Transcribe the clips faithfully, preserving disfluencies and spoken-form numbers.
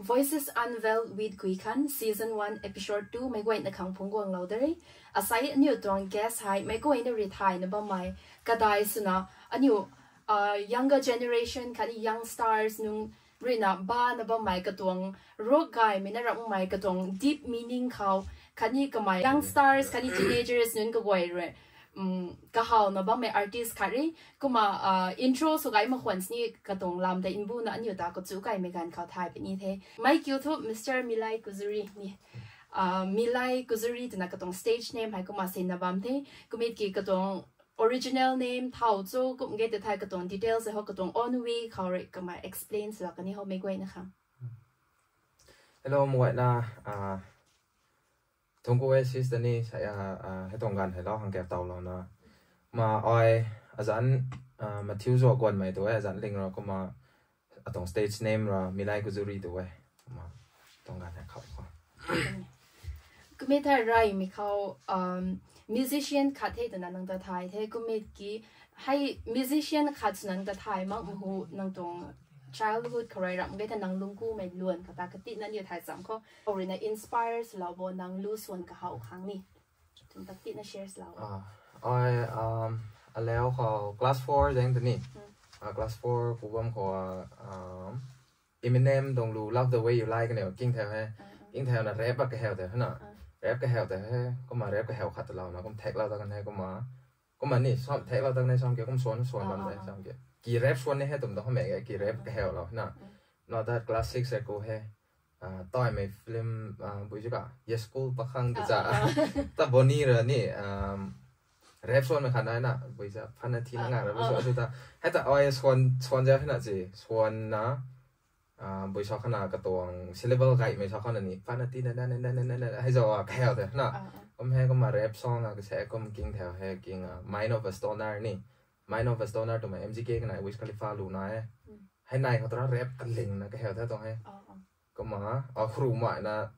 Voices Unveiled with Guikhan, Season one, Episode two, meic guayna khang phungc guanglou de re. Asai aniu tuang guest hei meic guayna rui thayna bammei kadai swna aniu younger generation khatni youngsters nunc ruina bana bammei katuang rock gaymei na ramhmei katuang deep meaning khou khatni kamei youngsters khatni teenagers nunc kaguay rui kahawna bammei artist khat re. Kumna intro sw gay mak khwan sini katuang lam ta mbuna aniu ta kachu kaimei ganv khou thay puni the. Mei kiu thu Mister Milay Kuzuri ni. Milay Kuzuri twna katuang stage name hei kumna sinna bam the. Kumna ki katuang original name thau cho kum ge te thei katuang details hei ho katuang own way khou rui kamei explain swlou kani ho meic guayna khang. Hello meic guayna, thungc ku e sis ta ni, hei tuang ganv hei lou hang kap towlouna. Kumna ai azanc Matthew Zuaguanmei tu e, azanc ling ra kumna atuang stage name ra Milay Kuzuri tu e. Kumna tuang ganv hei khou khou Kumna tha reymei khou musician khat the twna nang ta thay the. Kumna ki hei musician khat swna nang ta thay mak mak hu nang tuang childhood khou rui ramh ge tha nang lungc kumei luan khou ta katina niw thay cham khou khou ruina inspire swlou bo nang lu swan kahow khang ni. Tum tak tina share swlou. Ai alau khou class four zaeng ta ni, class four ku bam khou Eminem tuang lu Love the Way You Lie kaniw king thau he. King thauna rap kahaw tei na, rap kahaw tei he. Kumna rap kahaw khat talouna kum thaklou ta kan he. Kumna kumna ni sam thaklou ta kan he, sam ki kum swan swan bam de sam ki ki rap swan ni he tum ta khoumei ki rap kahawlou na. Na ta class six e ku he, taimei film bui chu ka Yes School Pakhang ta cha, ta Bonny ra ni rap swanmei khat na na bui cha phanna thina ngang ra bui cha ta hei ta ai swan swan za hei na chi swanna bui sa khana katuang syllable gaymei sa khana ni phanna tina na na na na na hei zau a kahaw tei na. Kum he kumna rap song a kasa kum king thau he king Mind of a Stoner ni. Mind of a Stoner twmei M G K kanei Wiz Khalifa lu na e. Hei nai khou tara rap kalingna kahaw the tuang he. Kumna khuru maina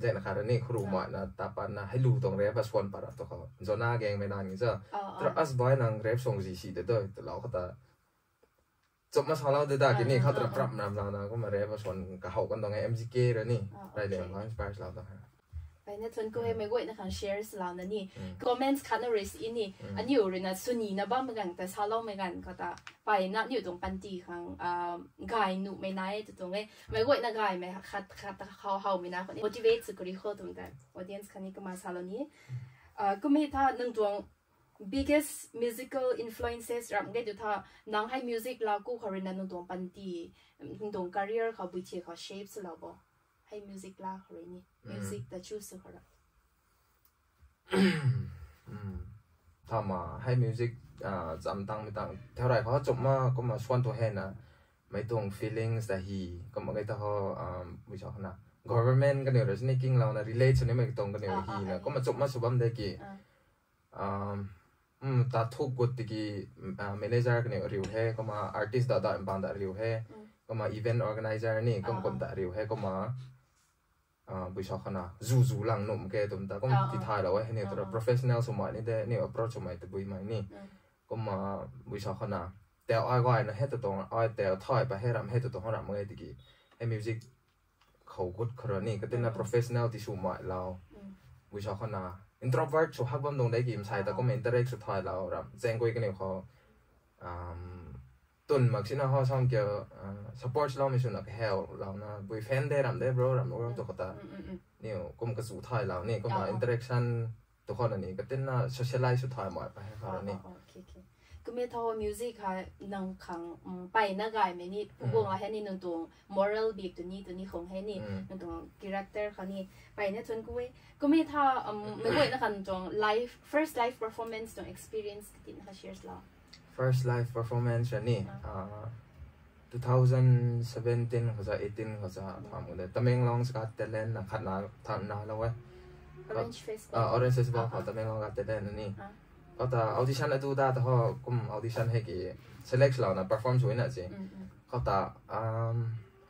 zaengna khat ra ni khuru maina tapanna hei lu tuang rap a swan pat ra tu khou Zona Gangmei na ni cha, tara as bai nang rap song zi si de doi twlou khou ta chumma salou de da ki ni khou tara prap ram lana kumna rap a swan kahow kan tuang e M G K ra ni. Rey leng khou inspire lou tuang he. Pai na thun ku hei meic guayna khang share swlouna ni comments khatna rui si ni aniu ruina sunina bammei ganv ta saloumei ganv khou ta pai na aniu tuang panty khang gay nuhmei nai tu tuang e. Meic guayna gaymei khat khat ta how howmei na khou ni motivate sw kari khou tum ta audience khatni kumna salou ni. Kumna tha nang tuang biggest musical influences ramh ge tu tha nang hei music la ku khou ruina nang tuang panty nang tuang career khou bui thi khou shape swlou bo. Hei music la khou rui ni music ta choose sw khou ra. Thama hei music cham tangmei tang theurey khou chumma kumna swan tu hena mei tuang feelings ta hi kumna kei ta ho bui sa khana government kaniw rui sini kinglouna relate swnimei tuang kaniw hina kumna chumma sw bam de ki ta thuk gut tiki manager kaniw riu he kumna artist da da bang da riu he kumna event organizer ni kum kum da riu he kumna bui sa khana zu zu lang num ke tum ta kum ti thaylou e hei ni tura professional swmei ni de ni approach swmei tabuimei ni kumna bui sa khana tau ai gayna hei tu tuang ai tau thay pa hei ram hei tu tuang ram e tiki hei music khou gut khou ra ni katina professional ti swmei lou bui sa khana introvert sw hak bam tuang de ki msai ta kum interact sw thaylou ram zaeng guay kaniw khou twn mak sina ho sam kiu support loumei swna kahawlouna bui fan de ram de bro ram ram tu khou ta niw kum kachu thaylou ni kumna interaction tu khou na ni katina socialize sw thay mei pa hei khou ra ni. Kumna tha music hei nang khang pai na gaymei ni puguang a hei ni nang tuang moral bik tu ni tu ni khang hei ni nang tuang character khang ni pai na thun ku e. Kumna tha meic guayna khang tuang live first live performance tuang experience katina kha share lou. First live performance ra ni two thousand seventeen khou cha eighteen khou cha tham u de Tamenglong Got Talent na khatna thanna lou e. Orange Festival khou Tamenglong Got Talent ni khou ta audition atu da ta ho kum audition hei ki select louna perform swna si khou ta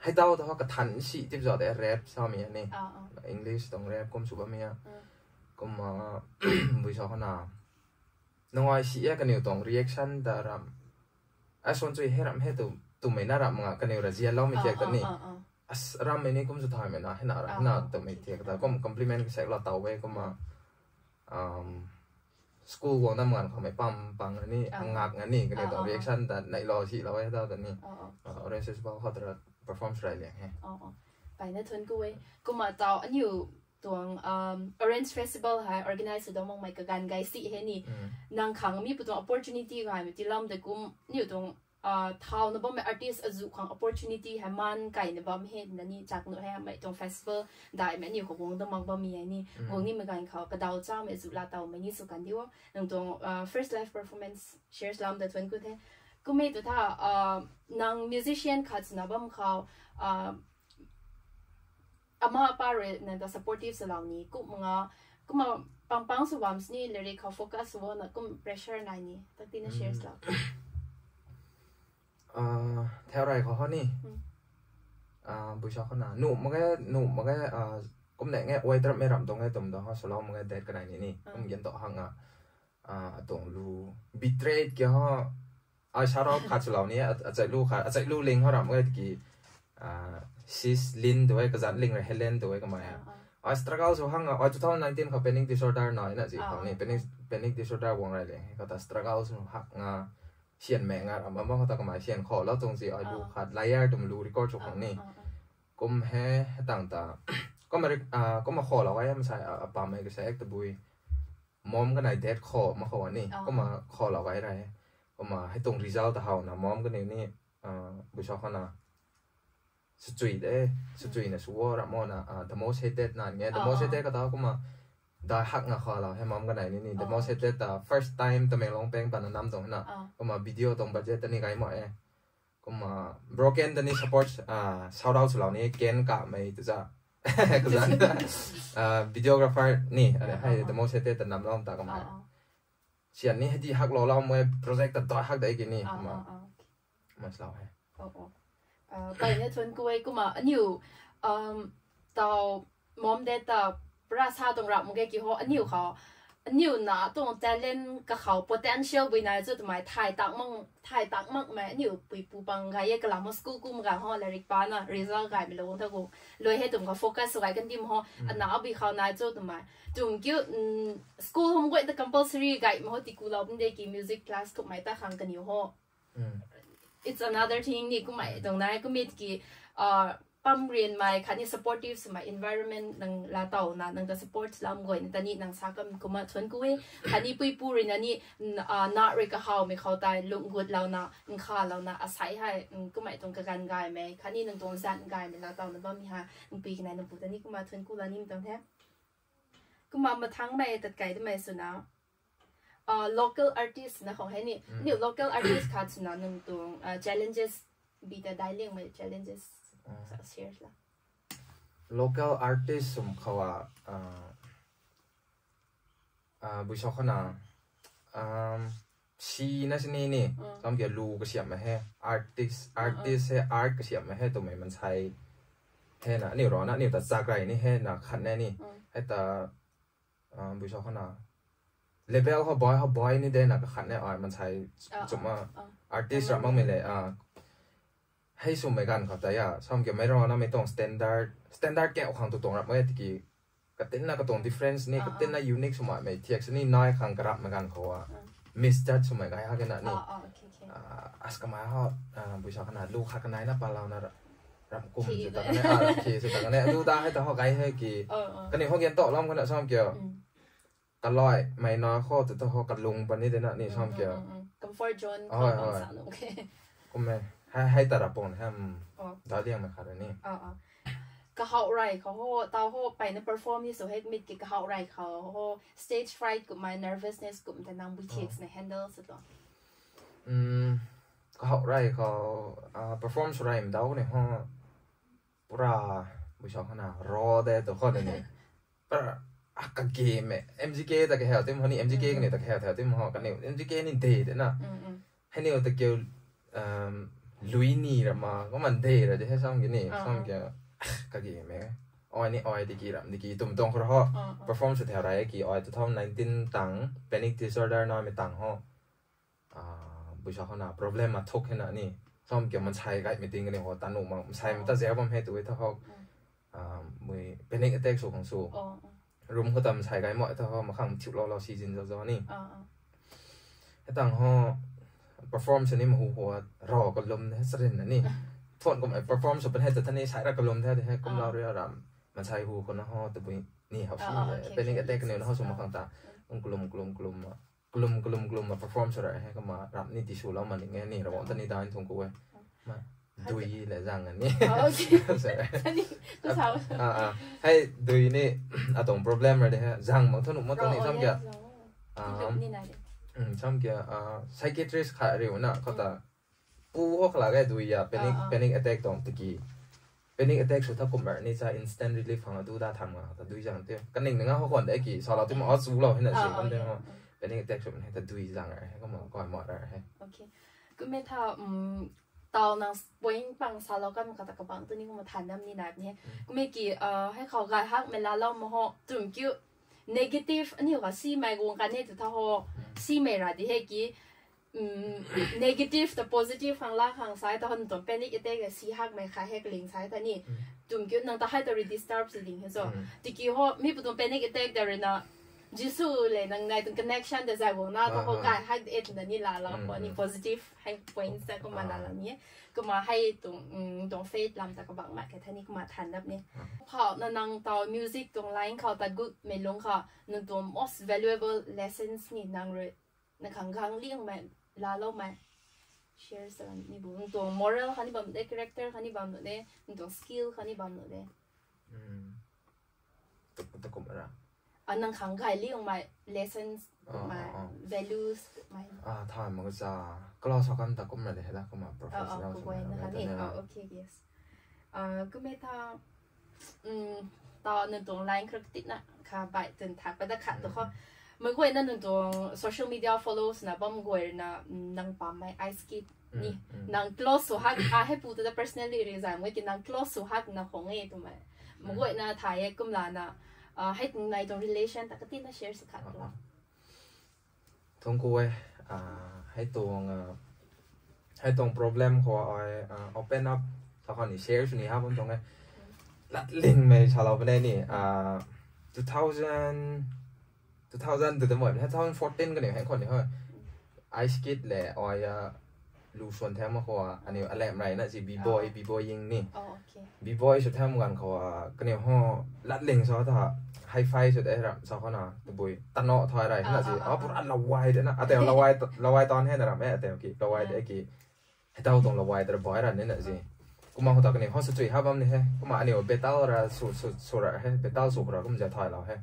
hei tau ta ho kathan si tip zau de rap samei ni English tuang rap kum sw bammei kumna bui sa khana nungai si e kaniw tuang reaction ta ram ai swan chui hei ram hei tu tumei na ram nga kaniw ra zianloumei kiak ta ni as rammei ni kum sw thaymei na hei na ra hei na twmei thiak ta kum compliment kasaek la taw e kumna, um, school guang dam ganv khou mei pam pang ni, angak nga ni kaniw tuang reaction ta neilou silou e ta ta ni. Orange Festival khou ta ra perform sw rai liang he. Pai na thun ku e. Kumna taw aniu tuang, um, Orange Festival hei organize sw dam makmei kaganv gay si he ni. Nang khang mi pu tuang opportunity gaymei tilam de kum aniu tuang, uh, thau na bammei artist azu khang opportunity hei man kai na bam he na ni chak nu he mei tuang festival daihmei aniu khou guang dam mak bammei hei ni. Guang nimei ganv khou kadaw chamei azu la tawmei ni sw kan di o. Nang tuang, uh, first live performance shares lam da thun ku the. Kummei tu tha, uh, nang musician khat swna bam khou, uh, ama apa rui nang ta supportive swlou ni, kum nga, kumna pang pang sw bam sini, lyric khou focus sw na kum pressure nai ni, tak tina shares lou. Ah, thau rai khou ho ni. Ah, bui sa khou na, nuh mak ge, nuh mak ge, ah, kum ne nge, uai trap mei ram tuang e, tum tuang ho, swlou mak ge, date kanei ni ni, kum gen tow hang a, ah, atuang lu, betrayed ke ho, ai shout out khat swlou ni, a, achai lu khat, achai lu ling ho ram e tiki, ah, Sis Lin tu e, kazat ling rei Helen tu e kamei a. Ai struggle sw hang a, ai two thousand nineteen khou panic disorder na, ina zi khou ni, panic, panic disorder guang rai leng, kata struggle sw hak nga, sian mei nga ram bam bam khou ta kamei sian khou lou tuang zi, ai lu khat, layer tum lu record sw khang ni. Kum he, hetang ta, kumna, ah, kumna khou lou ai, masai, ah, apam mei kasaek tabui. Mom kanei date khou, ma khou ni, kumna khou lou ai rai. Kumna hei tuang result ta how na, mom kanei ni, ah, bui sa khou na, swchui de, swchui na sw o ram o na, ah, the most hated na nge, the most hated kata kumna, dai hak nga khou lou, he mom kanei ni ni, the most hated ta first time Tamenglong peng pana nam tuang na, kumna video tuang budget ta ni gay mo e. Kumna broken ta ni support, ah, shout out swlou ni, ken kamei tu za. Kazan, ah, videographer ni, are hei the most hated ta nam lou ta kamei. Sian ni hei di hak lou lou mo e, project ta dai hak de ki ni, kumna. Mas lou he. Pai na thun ku e kumna, aniu, um, taw mom date ta pra sa tuang ram mak ge ki ho, aniu khou, aniu na tuang talent kakhou potential bui nai chu twmei thay tak mak, thay tak makmei aniu pui pu pang gay e kalam ho, school kum ganv ho, lyric pana, result gaymei lou tha ku, lui he tum khou focus sw gay kan dim ho, ana bui khou nai chu twmei. Tum kiu, mm, school hum guay ta compulsory gaymei ho, tiku lou bam de ki music class kummei ta khang kaniw ho. It's another thing ni, kummei tuang nai, kummei ki, ah, pam rianmei khatni supportive swmei environment nang la taw na, nang ta support lam guay na ta ni nang sa kam kumna thun ku e, khatni pui pu rui na ni, n-, ah, na rui kahawmei khou tei lung gut lou na, nkha lou na, asei hei, mm, kummei tuang kaganv gaymei khatni nang tuang zan gaymei la taw na bammei ha, npui kanei npu ta ni kumna thun ku la nimei tuang the. Kumna mathangmei tat kai twmei swna, ah, local artist na khou hei ni, aniu local artist khat swna nang tuang, ah, challenges, bi ta dai liangmei challenges, sa share la. Local artist sum khou a, ah, ah, bui sa khou na, um, si na sini ni, kam kia lu kasiamhmei he, artist, artist he, art kasiamhmei he twmei mansei he na, aniu rui na, aniu ta chak rey ni he na khat ne ni, hei ta, ah, bui sa khou na, label khou boy, khou boy ni de na kakhat ne, ai mansei, chumna, artist ram makmei le, ah, hei swmei ganv khou ta ya, sam kiu mei rui na mei tuang standard, standard kau khang tu tuang rap mak e tiki, katinna katuang difference ni, katinna unique swmei thiak sini nai khang karapmei ganv khou a, misjudge swmei gay hak na ni. Ah, as kamei ho, ah, bui sa khou na, lu khat kanei na palou na ra-, ram kum chu ta kane, ah, ram khi chu ta kane, adu da hei ta ho gay hei ki, kaniw ho gen tow lam khou na sam kiu. Kaloi mei na khou tu ta ho kalung pa ni de na ni sam kiu. Comfort zone khou bam sa nu ke. Kum e, hei, hei ta ra pon hem, da liangmei khat ni. Kahaw rey khou ho, taw ho, pai na perform ni sw hei mit ki kahaw rey khou ho, stage fright kummei, nervousness kum ta nang bui thiak swna handle sw tuang. Kahaw rey khou, ah, perform sw rey mdau ni ho, pura, bui sa khou na, raw de tu khou ni. Pura, ah, kage mei, M G K ta kahaw tim ho ni, M G K kaniw ta kahaw thau tim ho, kaniw, M G K ni de de na. Hei niw ta kiu, um, lui ni ra ma, kumna de ra de hei sam ki ni, sam kiu, ah, kage mei. Ai ni ai tiki ram tiki tum tuang khou ho, perform sw thau rey ki, ai two thousand nineteen tang, panic disorder namei tang ho. Ah, bui sa khou na problem ma thuk hei na ni. Tam kia mansei gay meeting kani ho tanu mang mansei mata zau bam hei tu e tha ho. Mui panic attack sw khang sw. Room khou tam mansei gay mo tha ho makhang thiu lou lou si zin zau zau ni. Hei tang ho perform sw ni mahu ho ro kalum he sarin na ni. Thon kum perform sw pan hei ta thani sai ra kalum the de he kum lau ria ram. Mansei hu khou na ho tabui ni hau si panic attack ni na ho sw makhang ta. Kalum kalum kalum ma kalum kalum kalum ma perform sw ra he kumna ram ni ti sw lou ma ning e ni ram ta ni dan thung ku e. Ma dui le zang ni. Hei dui ni atuang problem ra de he zang mak thanu mak tuang ni sam kia. Sam kia psychiatrist khat riu na khou ta pu ho khala ge dui ya panic panic attack tuang tiki. Panic attack sw tha kum ra ni cha instant relief khang adu da tham nga ta dui zang te kaning nga ho khwan de ki sa lou ti ma chu lou hina si kan de ho. Panic attack sw ni ta dui zang ra he kumna koi ma ra he. Kume tha tau nang point pang sa lou kan kata kabang tu ni kumna than dam ni nai ni he. Kume ki hei khou gay hak mei la lou ma ho tum kiu negative aniu ka simei guang kan he tu tha ho. Simei ra di he ki negative ta positive khang la khang sai ta hon tuang panic attack si hakmei kha hek ling sai ta ni. Tum kiu nang ta hei ta redisturb si ding he zo. Tiki ho mi pu tuang panic attack da rui na Jisu le nang nai tuang connection da zai guang na ta ho gay hak et na ni la la ho ni positive hei points ta kumna la la ni. Kumna hei tuang tuang faith lam ta kabang mak khe tha ni kumna than dap ni. Phau na nang tau music tuang line khou ta gut mei lung kha nang tuang most valuable lessons ni nang rui na khang gang liangmei laloumei share sa ni bu nang tuang moral kha ni bam de character kha ni bam nu de nang tuang skill kha ni bam nu de. Takum ra. Nang khang gay liangmei lessons mei values mei. Tha mak cha class kan ta kum ra de he da kumna professor na kumna na kha ni. Okay, yes. Kume tha ta nang tuang line krak tit na kha bai tun thak pa da khat tu kho. Mei guay na nang tuang social media follows na bam guay na nang pam mei Ice Kid ni nang close sw hak a hei pu ta da personally ri zai mei ki nang close sw hak na khong e tu mei. Mei guay na tha e kum la na hei tuang nai tuang relation ta kati na share sw khat tu. Thung ku e hei tuang hei tuang problem khou ai open up sa khou ni share sw ni ha bam tuang e. Lat ling mei sa lou bam e ni two thousand two thousand tu de mei two thousand fourteen kani hei khou ni ho. Ice Kid le ai a lu suan them khou a aniu alem rai na si B-boy B-boy ying ni. B-boy sw them ganv khou a kaniw ho lat ling sa tha hi-fi sw de ram sa khou na tabui tano thay rai na si a pura lawai de na ateu lawai lawai tan he na ram e ateu ki lawai de ki. Hei tau tuang lawai ta ra boy ra ni na si. Kumna khou ta kaniw ho sw chui ha bam ni he kumna aniu battle ra sw sw sw ra he battle sw khou ra kum zau thay lou he.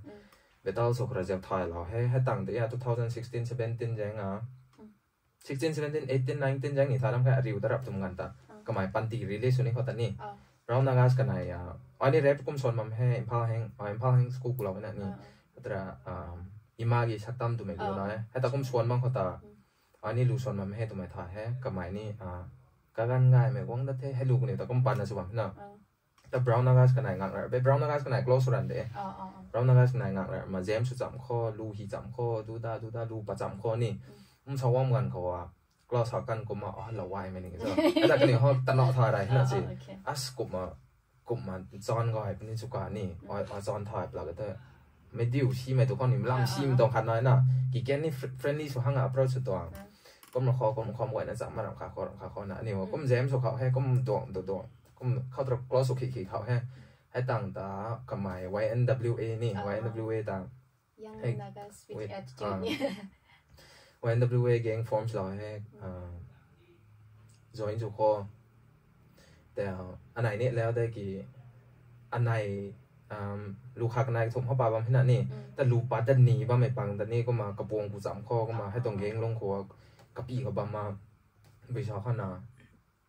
Battle sw khou ra zau thay lou he hei tang de ya two thousand sixteen seventeen zang a sixteen seventeen eighteen nineteen zang ni tha lam kha ariu ta rap tum ganv ta kamei panty release sw ni khou ta ni. Brown Nagas kanei a ani rap kum suan bam he Imphal heng Imphal heng school kulou na ni. Atra ima gi saktam twmei gu na e hei ta kum suan bam khou ta ani lu suan bam he twmei tha he kamei ni kaganv gaymei guang dat the hei lu kaniw ta kum pan na sw bam na. Ta Brown Nagas kanei ngak ra be Brown Nagas kanei close sw ran de. Brown Nagas kanei ngak ra ma James sw cham khou lu hi cham khou duda duda lu pa cham khou ni. Um sa wam ganv khou a close sa kan kumna a lawai mei ni zo. Ata kaniw ho tano thay rai na si. As kumna kumna chon gay puni chu ka ni a chon thay pla ka ta. Mei diu simei tu khou ni lam sim tuang khat nai na ki ken ni friendly sw hang approach sw tuang. Kumna khou kum khom guay na cham ma ram kha khou ram kha khou na aniu kum James sw khou he kum duang du duang kum khou ta close sw khi khi khou he. Hei tang ta kamei Y N W A ni Y N W A ta Young Nagas with attitude. Y N W A gang form sw lou he join sw khou. Ta anei ni leu de ki anei lu kha kanei thum khou pa bam hina ni ta lu pa dat ni bammei pang dat ni kumna kapuang ku cham khou kumna hei tuang gang lung khou kapi khou bam ma bui sa khou na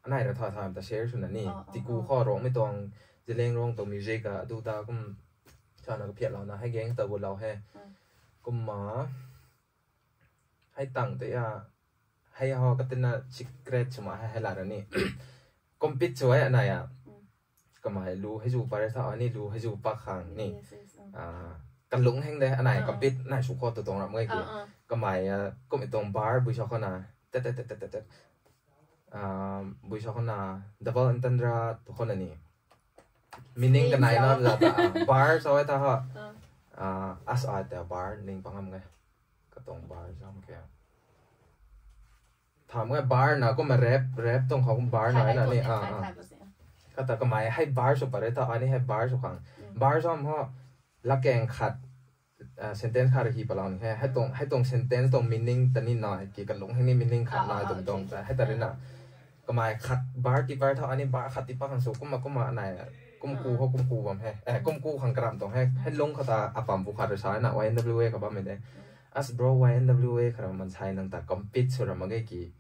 anei ra tha tha ta share sw na ni tiku khou Rongmei tuang Zeliangrong tuang music a du ta kum sana kaphiat lou na hei gang ta gu lou he kumna hei tang tei a hei ho katina secret swmei hei hei la ra ni compete sw e anei a kamei lu hei zu pa ra tha ani lu hei zu pa khang ni kalung heng de anei compete nai sw khou tu tuang ram nge ki kamei kummei tuang bar bui sa khou na tet tet tet tet tet Bui sa khou na, double entendre tu khou na ni. Meaning kanai na za ta, bar sa e ta ha. As a ta bar ning pangam nge. Katuang bar zam ke. Tham nge bar na kumna rap, rap tuang khou bar na na ni. Kata kamei hei bar sw pare ta, ani hei bar sw khang. Bar zam ho, lakeng khat, sentence khat hi palau ni he. Hei tuang, hei tuang sentence tuang meaning ta ni na, ki kalung hei ni meaning khat na tum tuang ta. Hei ta ri na. Kamei khat bar ti bar tha, ani bar khat ti pa khang sw, kumna, kumna nai, kum ku ho, kum ku bam he. Kum ku khang karam tuang he. Hei lung khou ta apam bu khat rui sa na, Y N W A kha bammei de. As bro, Y N W A kha ra mansei nang ta compete sw ra mak ge ki.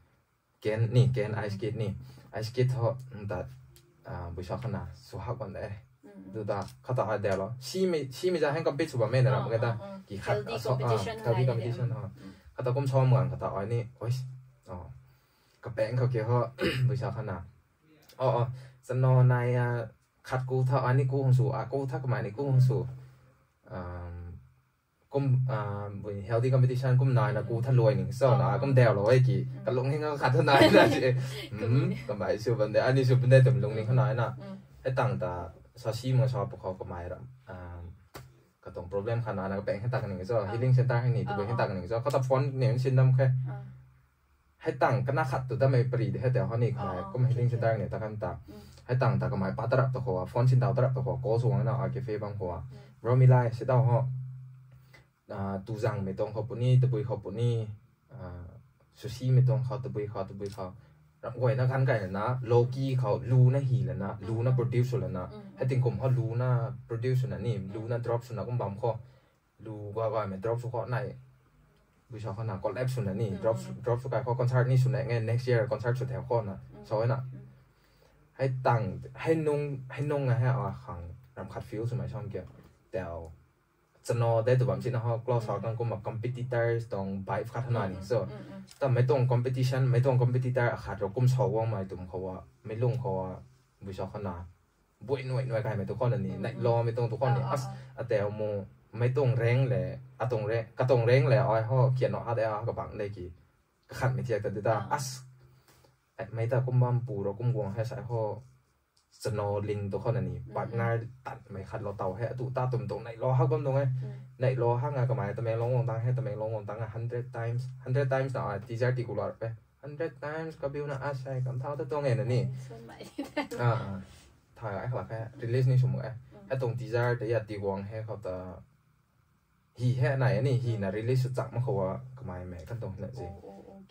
Ken ni, ken Ice Kid ni. Ice Kid ho, nang ta, bui sa khou na, sw hak bam de. Du ta, kata ai de lo. Simei, simei za heng compete sw bammei na ram ge ta. Ki khat, healthy competition, healthy competition ho. Kata kum sa mak khata ai ni, oi. Kapaeng khou ki ho, bui sa khou na. O, o, chano nai, khat ku tha, ani ku hung sw, a ku tha kamei ni ku hung sw. Kum, bui healthy competition kum nai na ku tha luai ning so na, kum deu lo e ki. Kalung hei nga khat tha nai na si. Kamei sw bam de, ani sw bam de tum lung ning khou nai na. Hei tang ta, sa si ma sa pu khou kamei ram. Katuang problem khat na, na kapaeng hei tak ning so, healing center hei ni, tabui hei tak ning so, kata phone ni sin nam khe. Hei tang kana khat tu ta mei pari de hei tau ho ni kamei, kum healing center ni ta kan ta. Hei tang ta kamei pa tarap ta khou, phone sin tau tarap ta khou, call sw wang na, a cafe bam khou. Bro mi lai, si tau ho. Tu zangmei tuang khou puni, tabui khou puni, sushi mei tuang khou, tabui khou, tabui khou. Ram guay na ganv kai lana, low key khou, lu na hi lana, lu na produce sw lana. Hei tingkum khou lu na produce sw na ni, lu na drop sw na kum bam khou. Lu gua gaymei drop sw khou nai. Bui sa khou na collapse sw na ni, drop, drop sw kai khou concert ni sw na nge, next year concert sw theu khou na. Sa na. Hei tang, hei nung, hei nung a hei a khang, ram khat feel swmei sam kia. Tau. Chano de tu bam si na ho, close ho kang kumna competitors tuang vibe khat na ni. So, ta mei tuang competition, mei tuang competitor akhat rui kum sa guangmei tum khou a, mei lung khou a, bui sa khou na. Bui nuai nuai kaimei tu khou na ni, nai lo mei tuang tu khou ni, as, ateu mu, mei tuang reng le, atuang reng, katuang reng le, ai ho, kian no, a de a, kabang de ki, kakhat mei thiak ta di ta, as, mei ta kum bam pu ro, kum guang hei sai ho, chano ling tu khou na ni, partner tat mei khat lo tau hei, atu ta tum tuang nai lo hak bam tuang e, nai lo hak nga kamei, Tamenglong guang tang hei, Tamenglong guang tang a, hundred times, hundred times na, ai, teaser ti kular pe, hundred times kabiu na asei kam thau ta tuang e na ni. Tha ai khalak khe, release ni sw mak e. Hei tuang teaser tei a ti guang hei khou ta hi hei nai ni, hi na release sw chak mak khou a kamei mei kan tuang hei na si.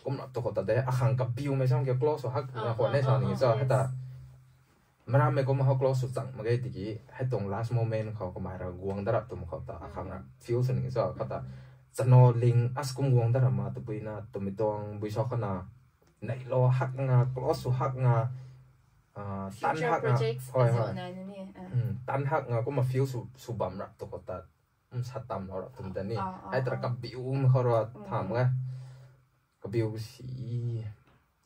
Kum rap tu khou ta de, akhang kabiumei sam kia close sw hak na khwan e sa ni cho, hei ta. Marammei kum ho close sw chang mak ge tiki, hei tuang last moment khou kamei ra guang darap tum khou ta, akhang ra feel sw ni cho, khou ta. Chano ling as kum guang darap ma, tabui na, tumei tuang, bui sa khou na, nai lo hak nga, close sw hak nga, tan hak nga, tan hak nga, kumna feel sw, sw bam rap tu khou ta, sa tam lo rap tum ta ni. Hei tara kabiumei khou ra tham nga. Kabiu si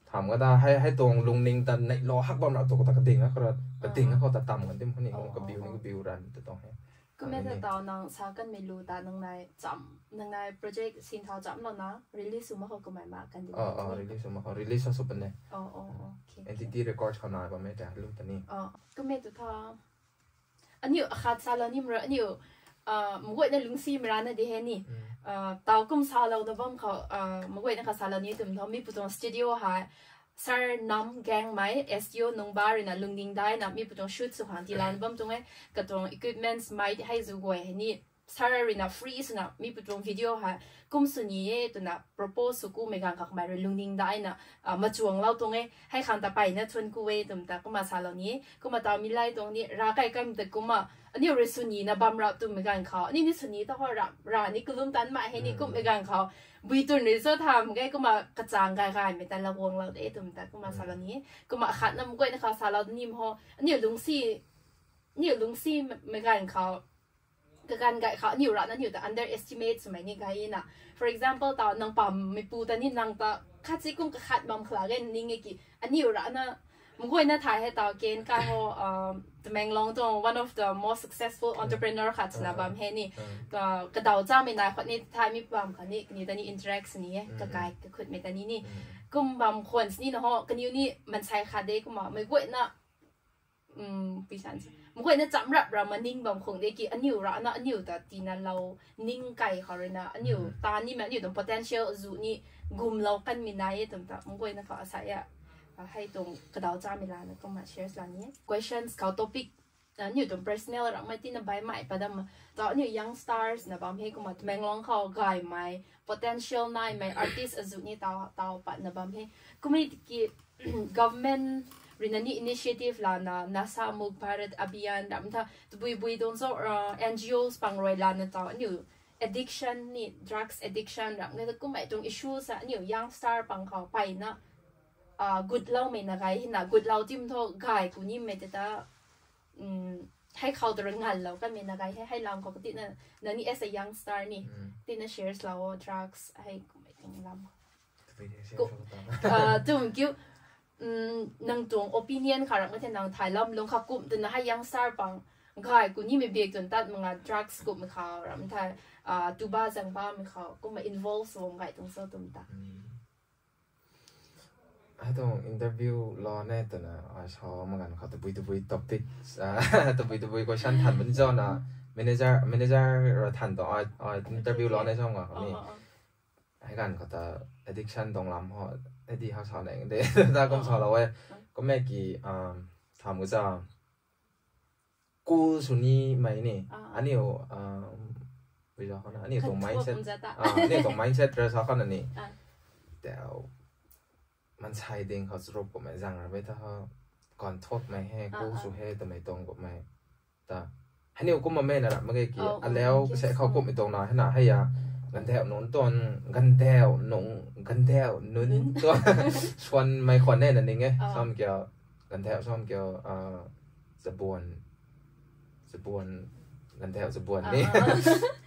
tham nga ta, hei, hei tuang lungning ta nai lo hak bam rap tu khou ta kading a khou ra, kading a khou ta tam kan tim khou ni, kabiu ni kabiu ran ta tuang hei. Kumna ta tau nang sa kanmei lu ta nang nai cham, nang nai project sin thau cham lo na, release sw mak khou kamei ma kan di. Release sw mak khou, release sw pan de. Entity Records khou nai bammei ta lu ta ni. Kumna tu tha. Aniu akhat salou ni mra, aniu, maguayna lungcsimei rana di hei ni. Tau kum salou na bam khou, maguayna kha salou ni tum tho, mi pu tuang studio hei, Sir Nam Gangmei, S T O Nungba ruina lungning daina, mi pu tuang shoot sw khang tiilouna bam tuang e, katuang equipments mei hei zu guay hei ni, Sir ruina free swna, mi pu tuang video hei, kum sw ni e, twna propose sw kumei ganv khou kamei rui lungning daina, machuanglou tuang e, hei khang ta peyna thuan ku e, twm ta kumna salou ni e, kumna tau mi lai tuang ni, rav kai kam ta kumna, aniu rui sw nina bam rap twmei ganv khou, aniu ni sw ni ta khou ra, rav ni kalum tan mei hei ni kummei ganv khou, bui twn rui cho tham ge, kumna kachang gay gaymei ta laguanglou de, twm ta kumna salou ni e, kumna akhatna maguayna khou salou ni mho, aniu lungcsi, aniu lungcsimei ganv khou, kaganv gay khou aniu rana aniu ta underestimate swmei ni gay na. For example, ta nang pammeipu ta ni nang ta khatsi kum kakhat bam khala ge ning e ki, aniu rana, Mguayna thay hei tau ken kai ho, Tamenglong tuang one of the most successful entrepreneur khat sina bam hei ni. Kadau chamei nai khat ni thay mi bam khat ni, ni ta ni interact sini e, kakai kakhutmei ta ni ni. Kum bam khwan sini na ho, kaniw ni mansei khat de kumna, meic guayna, pui san si. Meic guayna chamrap ra maning bam khung de ki, aniw ra na, aniw ta tina lou, ning kai khou rui na, aniw ta ni ma, aniw tuang potential zu ni, gumlou kanmei nai e twm ta, meic guayna khou asai a. Hei tuang kadau chamei lana kumna shares la ni e. Questions khou topic, aniw tuang personal ramhmei tina baihmei padam. Ta aniw youngsters na bam hei kumna Tamenglong khou gaymei, potential naimei artist azu ni tau, tau patna bam hei. Kumna ki government rui na ni initiative lana Nasha Mukt Bharat Abhiyan ram tha tabui bui tuang zo, N G Os pang rui lana tau aniw addiction ni, drugs addiction ram nge ta kummei tuang issue sa aniw youngster pang khou payna gutloumei na gay hina, gutlou tim tho gay ku nimei te ta, hei khou ta rui nganlou kanmei na gay hei, hei lam khou tina, nang ni as a youngster ni, tina shares lou o, drugs hei kummei tuang lam. Twm kiu, nang tuang opinion kha ram the, nang thay lam lung kha kum twna hei youngster pang gay ku nimei bak twn tat mak nga drugs kummei khou ram the, tuba zang bamei khou kumna involve sw bam gay tuang so twm ta. Hei tuang interview lou ne twna ai sa mak ganv khou tabui tabui topic, tabui tabui question than puni zona, manager, manager ra than tuang ai, ai interview lou ne sa nga khou ni. Hei ganv khou ta addiction tuang lam ho, hei di hak sa nang de, ta kum salou e. Kummei ki, tham ka cha, cool sw nimei ni, aniw, pui za khou na, aniw tuang mindset, aniw tuang mindset ra sa khou na ni. Tau, mansei ding khou charup kummei zang ra mei ta ho, kan thotmei he, cool sw he twmei tuang kummei ta. Hei niw kumna mei na rap mak ge ki, alau kasa khou kummei tuang na hei na hei a, gandauh nunc tuang, gandauh nunc, gandauh nunc tuang, swanmei khwan e na ning e, sam kiu, gandauh sam kiu, chabuan, chabuan, gandauh chabuan ni.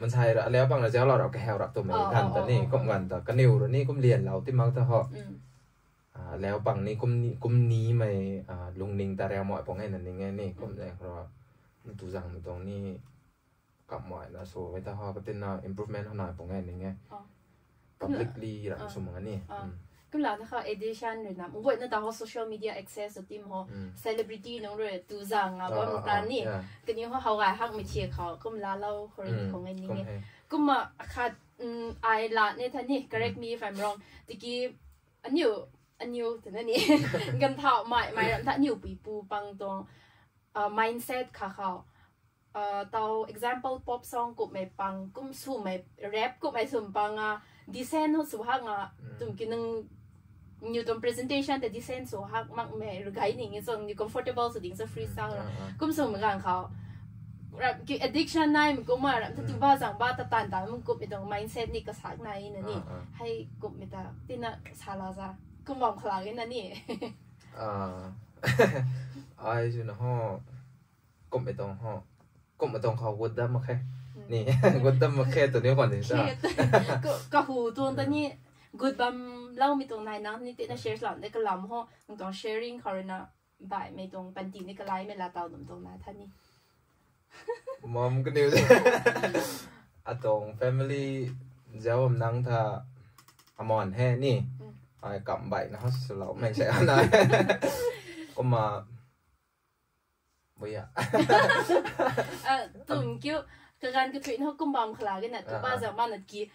Mansei ra alau pang ra zauclou rap kahau rap twmei ganv ta ni, kum ganv ta kaniw ra ni kum lianlou ti mak ta ho. Alau pang ni kum ni, kum nimei, lungning ta rau mai pung e na ning e ni, kum e khou ra, tu zangmei tuang ni, kamei na sw e ta ho, katina improvement hana pung e ning e. Publicly ra sw mak ni. Kumlana kha addiction rui na, mguayna ta ho social media access sw tim ho, celebrity nunc rui tu zang a bam ta ni. Kaniw ho how gay hakmei thiak khou, kum laalou khou rui ni khou ngai ning e. Kumna khat, ai la ne tha ni, correct me if I'm wrong. Tiki, aniw, aniw twna ni, ganthau mei, mei ram tha aniw puipu pang tuang, mindset kha khou. Tau example pop song kummei pang, kum swmei, rap kummei swm pang a, decent ho sw hak nga, twm ki nang, niw tuang presentation ta decent sw hak makmei rui gay ning e, so niw comfortable sw ding so freestyle ra. Kum swmei ganv khou, rap ki addiction naimei kumna, ram ta tu ba zang ba ta tan ta mung kummei tuang mindset ni kasak nai na ni. Hei kummei ta, tina sala za, kum bam khou la ge na ni. Ai sw na ho, kummei tuang ho, kummei tuang khou gut dam mak khe. Ni, gut dam mak khe twni khwan ni sa. Kahu tuang ta ni, gut bamloumei tuang nai nang ni tina share lam de kalam ho, nang tuang sharing khou rui na, baihmei tuang panty ni kalaimei la tau dum tuang na tha ni. Mam kaniw. Atuang family zauc bam nang tha, aman he ni. Ai kam baihna ho swloumei se ana. Kumna, buya. Twm kiu, kaganv kathuina ho kum bam khou la ge na, tu ba zang ma na ki,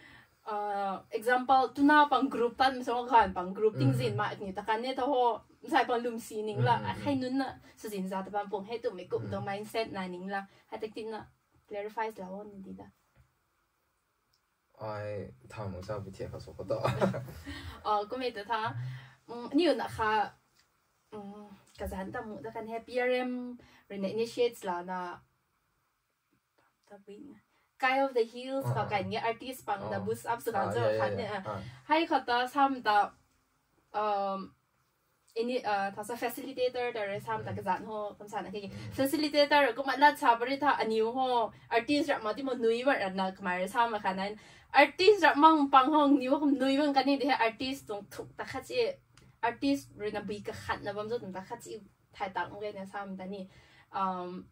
example, tuna pang group tan, masa ganv pang group tingzin ma ni ta kan ni ta ho, msai pang lwmsi ning la, hei nunc na, swzin za ta bam pung hei twmei kum tuang mindset nai ning la, hei ta tina, clarify lou ni di da. Ai, tham mak sa pi thiak khou sw khou ta. Kummei ta tha, niw na kha, kazanc ta mu ta kan he P R M rui na initiates lana, Kai of the Hills khou kan nge artist pang na boost up sw kan zo khat ni. Hei khou ta sam ta, ini, tha sa facilitator ta rui sam ta kazanc ho, kum sa na ki. Facilitator kumna lat sa pary tha aniw ho, artist rap ma ti mo nui bam rap na kamei rui sam ma kha na. Artist rap mang pang ho, niw kum nui bam kan ni di hei artist tuang thuk ta khat si artist rui na bui kakhatna bam zo twna ta khat si thay tak mak ge na sam ta ni. Um,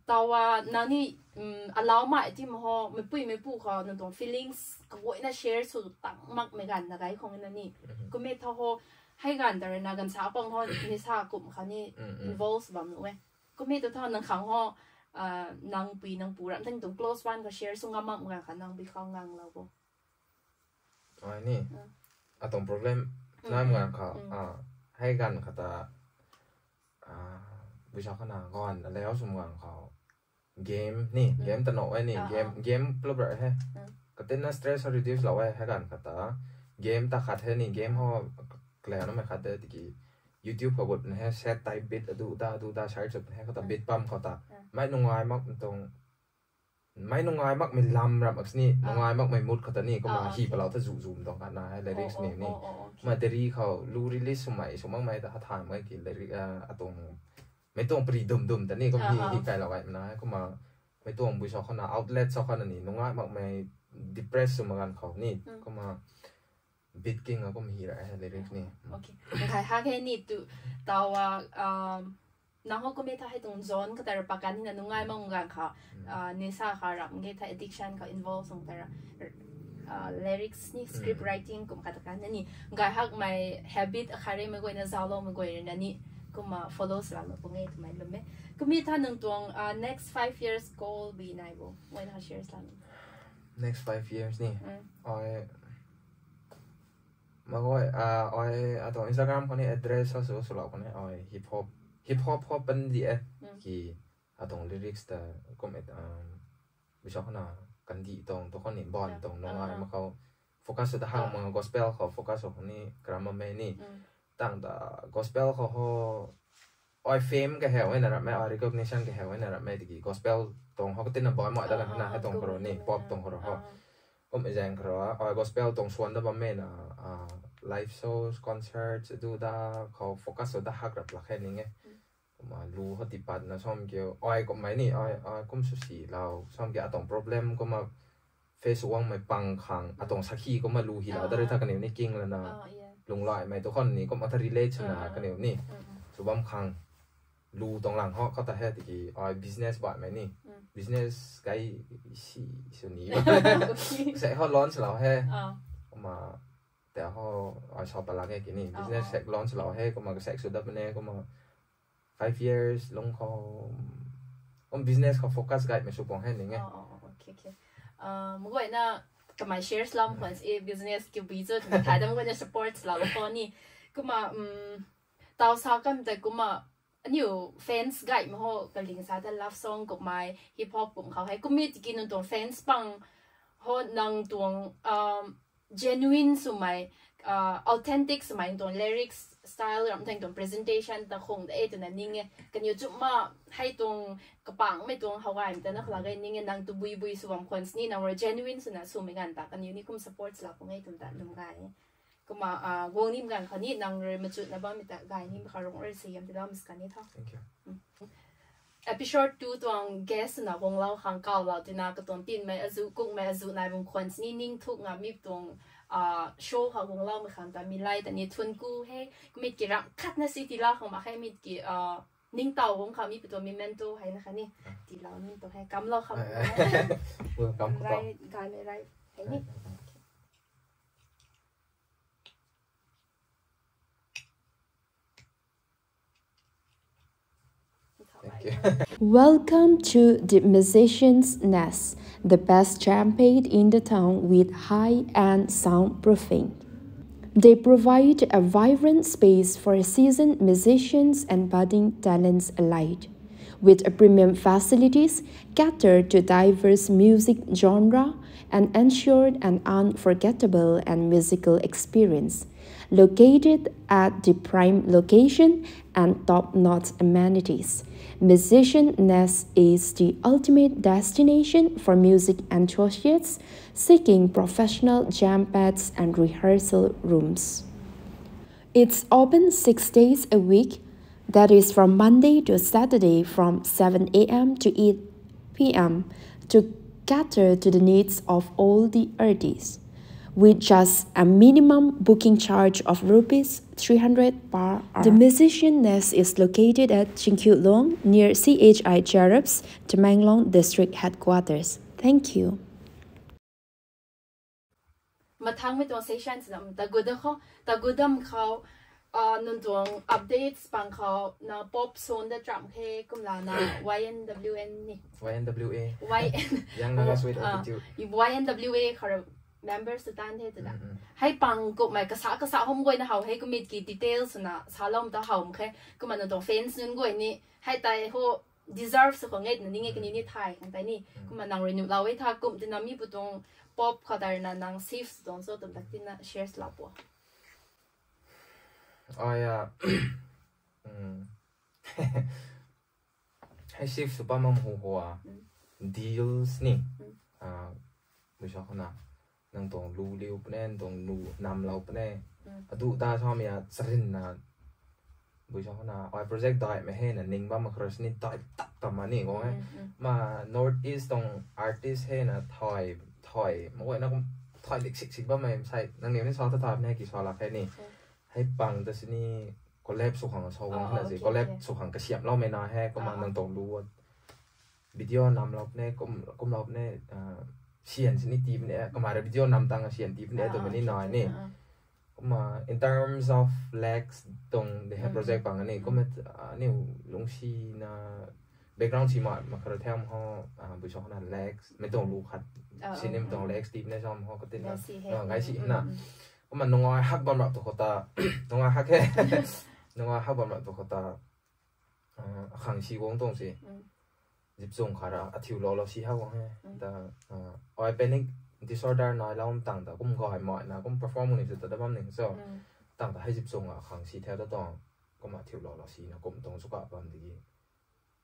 tawa nang ni, um, alau mai ti ma ho, meipui meipu kho, nang tuang feelings kaguayna share sw tang mak mei ganv na gai khong na ni. Kummei tha ho, hei ganv ta rui na ganv sa pang ho, ni sa kum kha ni involve bam nu e. Kummei tu tha nang khang ho, uh, nang pui nang pu ram tang tuang close one kho share sw ngam mak mei ganv kha nang bui khou ngang lou bo. Ai ni. Atuang problem nai mei ganv khou, ah, hei ganv kha ta, ah, bui sa khana ganv aleu sw mei ganv khou. Game ni, game ta no e ni, game, game play he. Katina stress ho reduce lou e, hei ganv kha ta. Game ta khat he ni, game ho, kle na mei khat de, tiki YouTube khou gut na he, set type beat, adu da, adu da, search up na he, kha ta beat pam khou ta. Mei nungai mak tuang, mei nungai mak mei lam ram mak sini, nungai mak mei mood khou ta ni, kumna hi palau ta zu zu tuang khat na he, lyrics ni ni. Kumna deri khou, lu release swmei, sw mak mei ta hathan mei ki lyric, ah, atuang, mei tuang pri dum dum ta ni, kum hi, hi kai lou ai na he, kumna, mei tuang bui sa khana, outlet sa khana ni, nungai mak mei depress sw mei ganv khou ni, kumna, beat king a kum hi ra he, lyrics ni. Okay. Ngai ha khe ni tu, tawa, um, nang ho kummei tha hei tuang zone kha ta ra pakan ni na nungai mak mei ganv kha, ah, nisa kha ram ge tha addiction kha involve sung ta ra, ah, lyrics ni, script writing kum kha ta kan ni, ngai hak mei habit akhare mei guayna zauclou mei guay rui na ni, kumna follow sw la mak pu nge twmei lum e. Kummei tha nang tuang, ah, next five years goal bui nai bo, guayna share sw la. Next five years ni. Ai, mei guay, ah, ai, atuang Instagram khou ni address sa sw, sw lou khou ni, ai, hip hop, hip hop hop pan di e. Ki, atuang lyrics ta, kum e, um, bui sa khana, kandih tuang, tu khou ni, ban tuang, nungai mak khou, focus sw ta hak mak gospel khou, focus sw khou ni, karam mei ni. Tang ta, gospel khou ho, ai fame kaheu e na ram e, ai recognition kaheu e na ram e, tiki gospel tuang ho katina ban mai da kan na, hei tuang khou ro ni, pop tuang khou ro ho. Kum e zaeng khou ro, ai gospel tuang swan da bam mei na, ah, live shows, concerts, adu da, khou focus sw da hak rap lak khe ning e. Kumna lu ho tipat na sam kiu, ai kummei ni, ai, ai kum sw si lou, sam kiu atuang problem kumna face wang mei pang khang, atuang sakhi kumna lu hi lou, da rui tha kaniw ni king lana, lunglai mei tu khou ni, kumna ta relate swna kaniw ni, sw bam khang, lu tuang lang ho, khou ta he tiki, ai business baihmei ni, business kai si, sw ni, se ho launch lou he, kumna, te ho, ai sa palang e ki ni, business sek launch lou he, kumna sek sw dap ne, kumna, five years lung khou, kum business khou focus gaymei sw puang he ning e. Okay, okay. Ah, mei guayna kamei shares lam khwan si business kiu bui cho twmei thay dam guayna support sw lou khou ni. Kumna, um, taw sa kan ta kumna aniu fans gaymei ho kaling sa ta love song kummei hip hop kum khou hei kummei tiki nang tuang fans pang ho nang tuang, um, genuine swmei, ah, authentic swmei tuang lyrics style ram tang tuang presentation ta khung de twna ning e. Kaniw chumma hei tuang kapangmei tuang how gaymei ta na khala gay ning e, nang tu bui bui sw bam khwan sini nang rui genuine swna swmei ganv ta kaniw ni kum support sw la pu nge twm ta lum gay e. Kumna, ah, guang nim ganv khou ni nang rui machutna bammei ta gay nim kha rung rui si yam ti dam skan ni tho. Episode two tuang guest na guang lou khang kaw lou tina katuang tinmei azu kungmei azu nai bam khwan sini ning thuk nga mi tuang, ah, show kha guang loumei khang ta mi lai ta ni thun ku he, mit ki ram khat na si ti la khang ma khe mit ki, ah, ning taw guang kha mi tuang memento hei na kha ni ti lou ning tuang he kam lou khang. Welcome, welcome. Rai, gay mei rai hei ni. Thank you. Welcome to the Musician's Nest, the best champagne in the town with high-end soundproofing. They provide a vibrant space for seasoned musicians and budding talents alike, with premium facilities, cater to diverse music genre, and ensure an unforgettable and musical experience. Located at the prime location and top-notch amenities, Musician Nest is the ultimate destination for music enthusiasts seeking professional jam pads and rehearsal rooms. It's open six days a week, that is from Monday to Saturday from seven a m to eight p m, to cater to the needs of all the artists. with just a minimum booking charge of rupees three hundred per hour. The musician nest is located at Chingkhiulong near C H I Cherubs, Tamenglong District Headquarters. Thank you. Mathangmei tuang session sinam tagudam khou, tagudam khou, uh, nunc tuang updates pang khou na pop song da tram khe kumla na Y N W N ni. Y N W A. Y N, Young Nagas with uh, Attitude. Y N W A khou members tu tan the tu da. Mm, mm. Hei pang kumhmei kasa kasa hom guay na how hei kumit ki details na salom ta how khe kumna nunc tuang fans nunc guay ni hei tei ho deserve sw khang e twna ning e kani ni thay khang tei ni. Kumna nang rui nuh lou e tha kum tina mi pu tuang pop khou tei na nang shift tuang so tum tak tina shares lou po. Ai a. Hei shift sw pa mam hu hua. Deals ni. Ah, bui sa khou na. Nang tuang lu liu pune, nang tuang lu nam lou pune. Adu ta sa mi a charin na. Bui sa khou na, ai project dai mei hei na ning bam ma khras ni dai tak ta ma ni kong e. Ma North East tuang artist hei na thai, thai, ma guay na kum thai dik sik sik bam mei sai, nang ni ni sa ta thai ne ki sa lak hei ni. Hei pang ta sini collab sw khang sa wang na si, collab sw khang kasiam lou mei na hei, kumna nang tuang lu video nam lou pune, kum, kum lou pune, ah, sian sini ti pune, kumna video nam tang sian ti pune, tu mani nai ni. Kumna, in terms of lakhs tuang de hei project pang ni, kumna, ah, ni lungsi na background si ma, ma khara them ho, ah, bui sa khou na lakhs, mei tuang lu khat, sini mei tuang lakhs ti pune sa ho, katin na, ngai si na. Kumna nungai hak bam rap tu khou ta, nungai hak he, nungai hak bam rap tu khou ta, ah, akhang si guang tuang si. Zip chung khara, athiu lou lou si ha guang he. Ta, ah, ai panic disorder nai lou tang ta, kum gay mai na, kum perform ni su ta da bam ning so. Tang ta hei zip chung a khang si the ta tuang, kum athiu lou lou si na, kum tuang su ka bam di.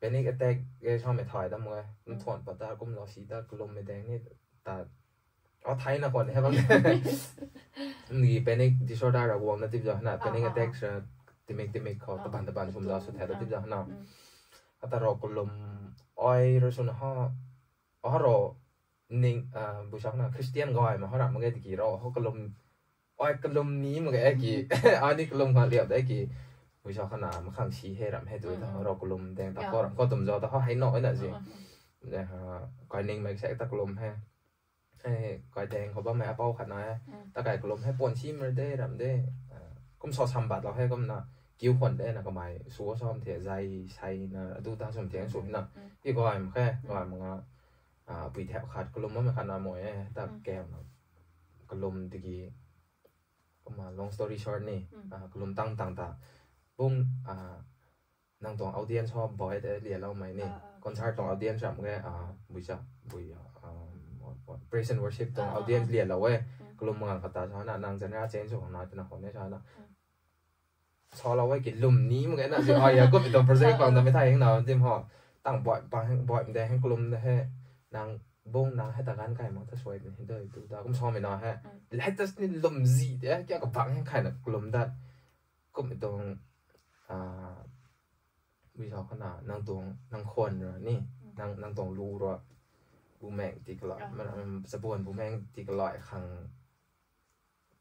Panic attack e sa mei thai dam e, kum thuan pat ta, kum lou si ta, kalum mei dang ni ta, a thai na khwan he bam. Ni panic disorder ra guang na tip za na, panic attack sa, timik timik khou, taban taban sum za su the ta tip za na. Ata ro kalum, ai ro sun ha, a ro ning, ah, bui sa khou na Christian gay ma ha ram ma ge tiki ro, ho kalum, ai kalum ni ma ge ki, ai ni kalum kha liap de ki, bui sa khou na ma khang si he ram he tu ta, ro kalum deng ta ko ram ko tum zo ta ho hei no na si. Ne ha, kai ning mei se ta kalum he. Hei, kai deng khou bam hei apau khat na e. Ta kai kalum hei puan si mer de, ram de. Ah, kum sa sambat lou hei kumna, kiu khwan de na kamei, suo sam the, zai, sai na, adu ta sum the, sum na. Ki gay ma khe, gay ma nga, ah, pui thep khat kalum bam hei khat na moi e, ta keu na. Kalum tiki, kumna long story short ni, ah, kalum tang tang ta. Bung, ah, nang tuang audience ho boy te lia lou mei ni. Concert tuang audience ram ge, ah, bui sa, bui, ah, praise and worship tuang audience lia lou e. Kalum mangang khat ta sa na, nang zanra change sw khang na, twna khwan e sa na. Sa lou e ki lum ni ma ge na si, ai ya, kum tuang project pang ta mei thai heng na, tim ho. Tang boy, pang heng, boy mde heng kalum de he. Nang bung nang hei ta gan kai mak ta suai mei hei doi tu ta, kum sa mei na he. Latest ni lum zi de, kya ka bang heng kai na kalum dat. Kum tuang, ah, bui sa khou na, nang tuang, nang khwan ra ni, nang, nang tuang lu ra, bumeng ti kalai, mana, um, chabuan bumeng ti kalai khang,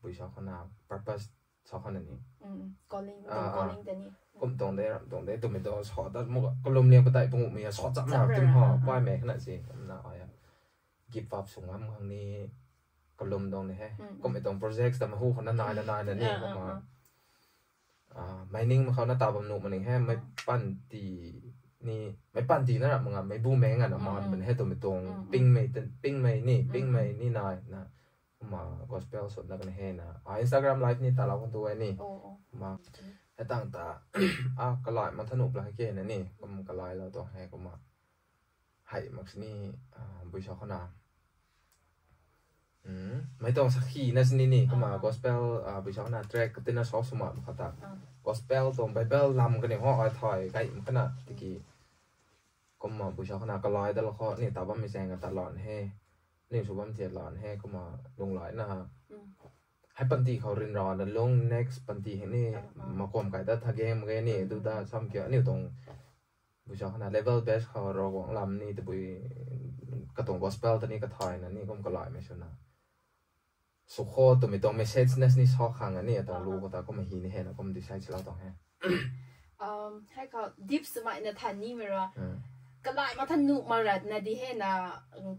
bui sa khou na, purpose sa khou na ni. Calling, ah, calling ta ni. Kum tuang de, ram tuang de, tumei tuang sa dat mo, kalum liang patai pungu mei ya, sa chap na, tim ha, pai mei khana si, na, ai ya. Give up sw ngam khang ni, kalum tuang ni he. Kum tuang projects ta ma hu khou na nai na nai na ni, kumna. Ah, mei ning ma khou na ta bam nuh ma ning he, mei pan ti ni, mei pan ti na ram ma nga, mei bu mei nga na man ban he tumei tuang, ping mei, ping mei ni, ping mei ni nai na, kumna gospel sut na kan he na. Ah, Instagram live ni ta lau kan tu e ni. Ma, he tang ta, ah, kalai ma thanuh pla he ke na ni, kum kalai lou tuang he, kumna. Hei mak sini, ah, bui sa khou na. Mei tuang sakhi na sini ni, kumna gospel, ah, bui sa khou na track katina sa sw ma khou ta. Gospel tuang Bible lam kani ho ai thai kai ma khana tiki. Kumna bui sa khou na kalai da la khou ni ta bam mei cheng ka ta lan he. Ni sw bam thiat lan he, kumna lung lai na. Hei panty khou rin ra na lung next panty hei ni makum kai ta tha game ge ni, du da sam kia, aniu tuang bui sa khou na level best khou Ravguangc lam ni tabui katuang gospel ta ni kathayna ni kum kalai mei sw na. sukho twmei tuang message na sini sa khang ani atuang lu khou ta kumna hi ni hei na kum decide swlou tuang he. Um, hei khou deep swmei na than ni mei ra. Kalai ma than nuh ma rat na di hei na,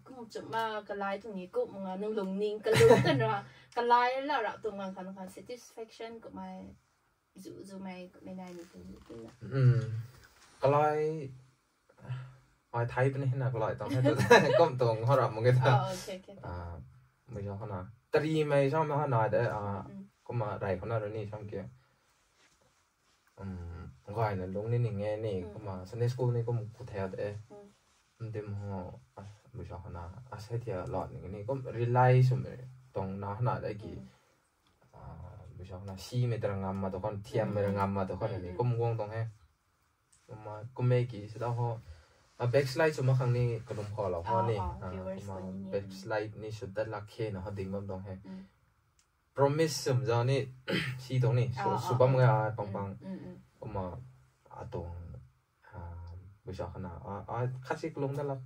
kum chum ma kalai tuang ni kum nga nung lungning kalung kan ra, kalai la ra tuang ngang khan khan satisfaction kumei zu zu mei kumei nai ni tuang ni tina. Kalai ai thai puni hei na kalai tuang hei tu kum tuang ho ra mung e ta. Oh, okay, okay. Mui sa khou na tari mei sa mei ho na de, kumna rey khou na rui ni sam ki. Gayna lung ni ning e ni, kumna Sunday school ni kum khu thei de. Ndim ho, mui sa khou na, asei thia lat ning ni kum rely swmei tuang na hei na de ki. Mui sa khou na simei ta ngam ma tu khou, thiammei ta ngam ma tu khou ni kum guang tuang he. Kumna kummei ki sida ho, backslide sw mak khang ni kalum khou lou ho ni. Kumna backslide ni sw dat lak khe na ho ding bam tuang he. Promise swm zau ni si tuang ni sw bam ga pang pang. Kumna atuang, mui sa khou na, khat si kalung dat lak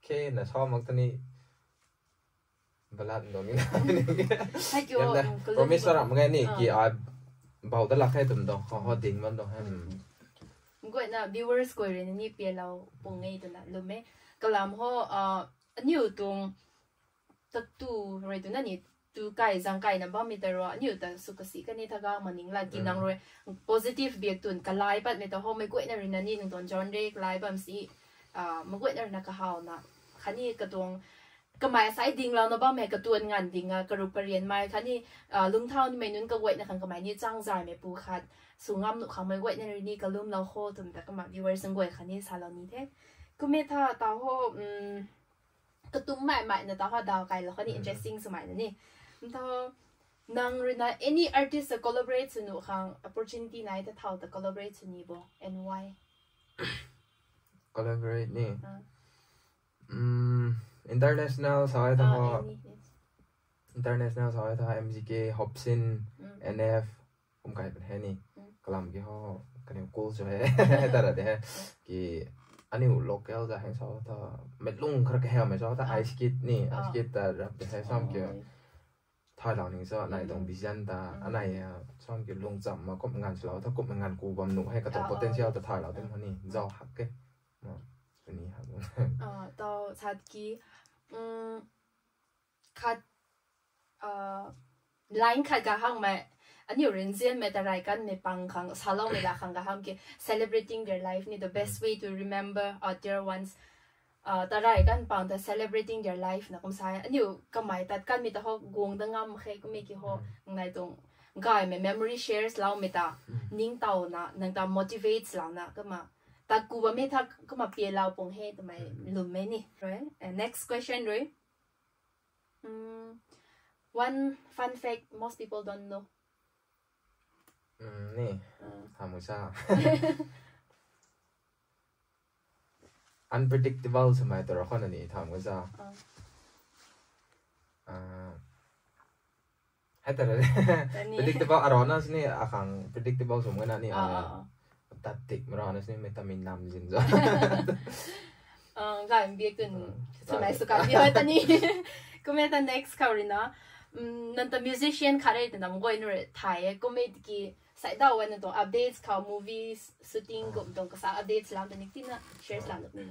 khe na sa mak ta ni balat dong ni. Promise ra mak ge ni ki ai bau dat lak khe twm tuang ho ding bam tuang he. Guayna viewers guay rui ni pialou pung e twna lwm e. Kalam ho, aniu tuang tattoo rui twna ni tu kai zang kaina bammei ta rui aniu ta sw kasi kani tha ga maning la ki nang rui positive biak twn kalai patmei ta ho mei guayna rui na ni nang tuang genre kalai bam si, mei guayna rui na kahawna khatni katuang kamei asai dinglouna bammei katuan nganv ding a karup karianmei khatni lungcthau nimei nunc kaguayna khang kamei ni chang zaymei pu khat sw ngam nuh khang mei guayna rui ni kalumlou kho twmei ta kumna viewers nunc guay khatni salou ni the. Kummei tha ta ho, katumc mei mei na ta ho daw kailou khatni interesting swmei na ni. Nta ho, nang rui na any artist ta collaborate sw nuh khang opportunity nai ta thau ta collaborate sw ni bo and why? Collaborate ni. International sa e ta ho. International sa e ta ho M G K, Hopsin, N F, kum kai pun he ni. Kalam ki ho, kaniw cool sw he, ta ra de he. Ki, aniu local za heng sa ta, meic lung khar kahawmei sa ta, Ice Kid ni, Ice Kid ta rap de he sam ki. Thailou ni sa, anei tuang vision ta, anei, sam ki lungcham ma kum nganv swlou ta, kum nganv ku bam nuh he, katuang potential ta thailou dim ho ni, zau hak ke. Ni hak. Tau sat ki, khat, line khat ga hangmei, aniu rinzianmei ta rey kanmei pang khang, saloumei la khang ga ham ki, celebrating their life ni the best way to remember our dear ones. Ta rey kan pang ta celebrating their life na kum sa e. Aniu kamei tat kanmei ta ho guang da ngam khe kummei ki ho, nai tuang gaymei memory shares loumei ta, ningtowna, nang ta motivates louna, kumna, tat ku bammei tha kumna pialou pung he twmei lwm e ni. Next question rui. One fun fact most people don't know. Ni, thamu sa. Unpredictable swmei ta ra khou na ni thamu sa. Hei ta ra, predictable arana sini akhang predictable swmei na ni. Tat tik mei rana sini mei ta mei nam zin zo. Ga mbik tun swmei sw kan di hoi ta ni. Kummei ta next khou rui na, nang ta musician khat rui twna mei guayna rui thay e kummei ki, saidau na tuang updates khou movies shooting kum tuang kasa updates lam ta ni tina share lam ni.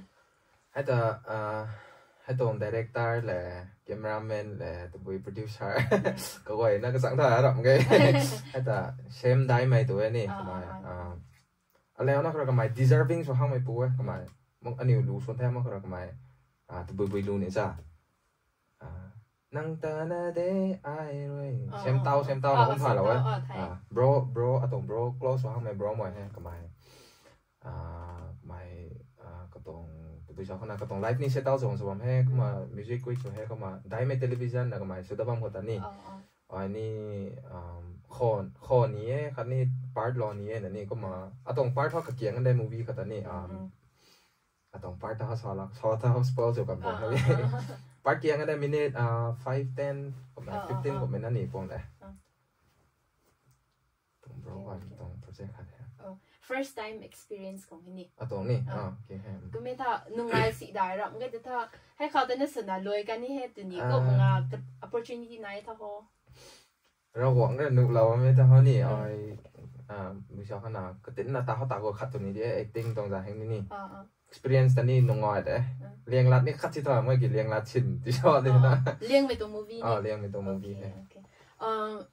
Hei ta, hei tuang director le, cameraman le, tabui producer, kaguayna kachang ta ram ge. Hei ta, same daimei tu e ni, kamei, aleuna khou ra kamei deserving sw hangmei pu e, kamei, mak aniu lu swan the mak khou ra kamei, tabui bui lu ni cha. Nang ta na de ai rui. Semtau, semtau na kum thailou e. Bro, bro, atuang bro close sw hangmei bro mei he, kamei. Kamei, katuang, tabui sa khou na katuang life ni settle sw sw bam he, kumna music kuit sw he, kumna daimei television na kamei sw da bam khou ta ni. Ai ni, khou ni e, khatni part lou ni e na ni, kumna atuang part hou kakiang de movie khou ta ni. Atuang part ta sa lak, sa ta spoil sw kan pang he. Part kiang de minute five, ten, kumna fifteen kummei na ni pang de. Tuang bro, tuang project khat he. First time experience khou ni. Atuang ni, okay he. Kummei ta nungai si dai ram ge ta, hei khou ta na swna lui kan ni he tu ni, kumna opportunity nai tha ho. Ravguangc na nuhlou mei ta ho ni, ai, bui sa khana, katinna ta ho ta go khat tu ni de, acting tuang za heng ni ni. Experience ta ni nungai de. Lianglat ni khat si tha, moi ki lianglat sin, ti sa de na. Liangmei tuang movie ni. Ah, liangmei tuang movie he.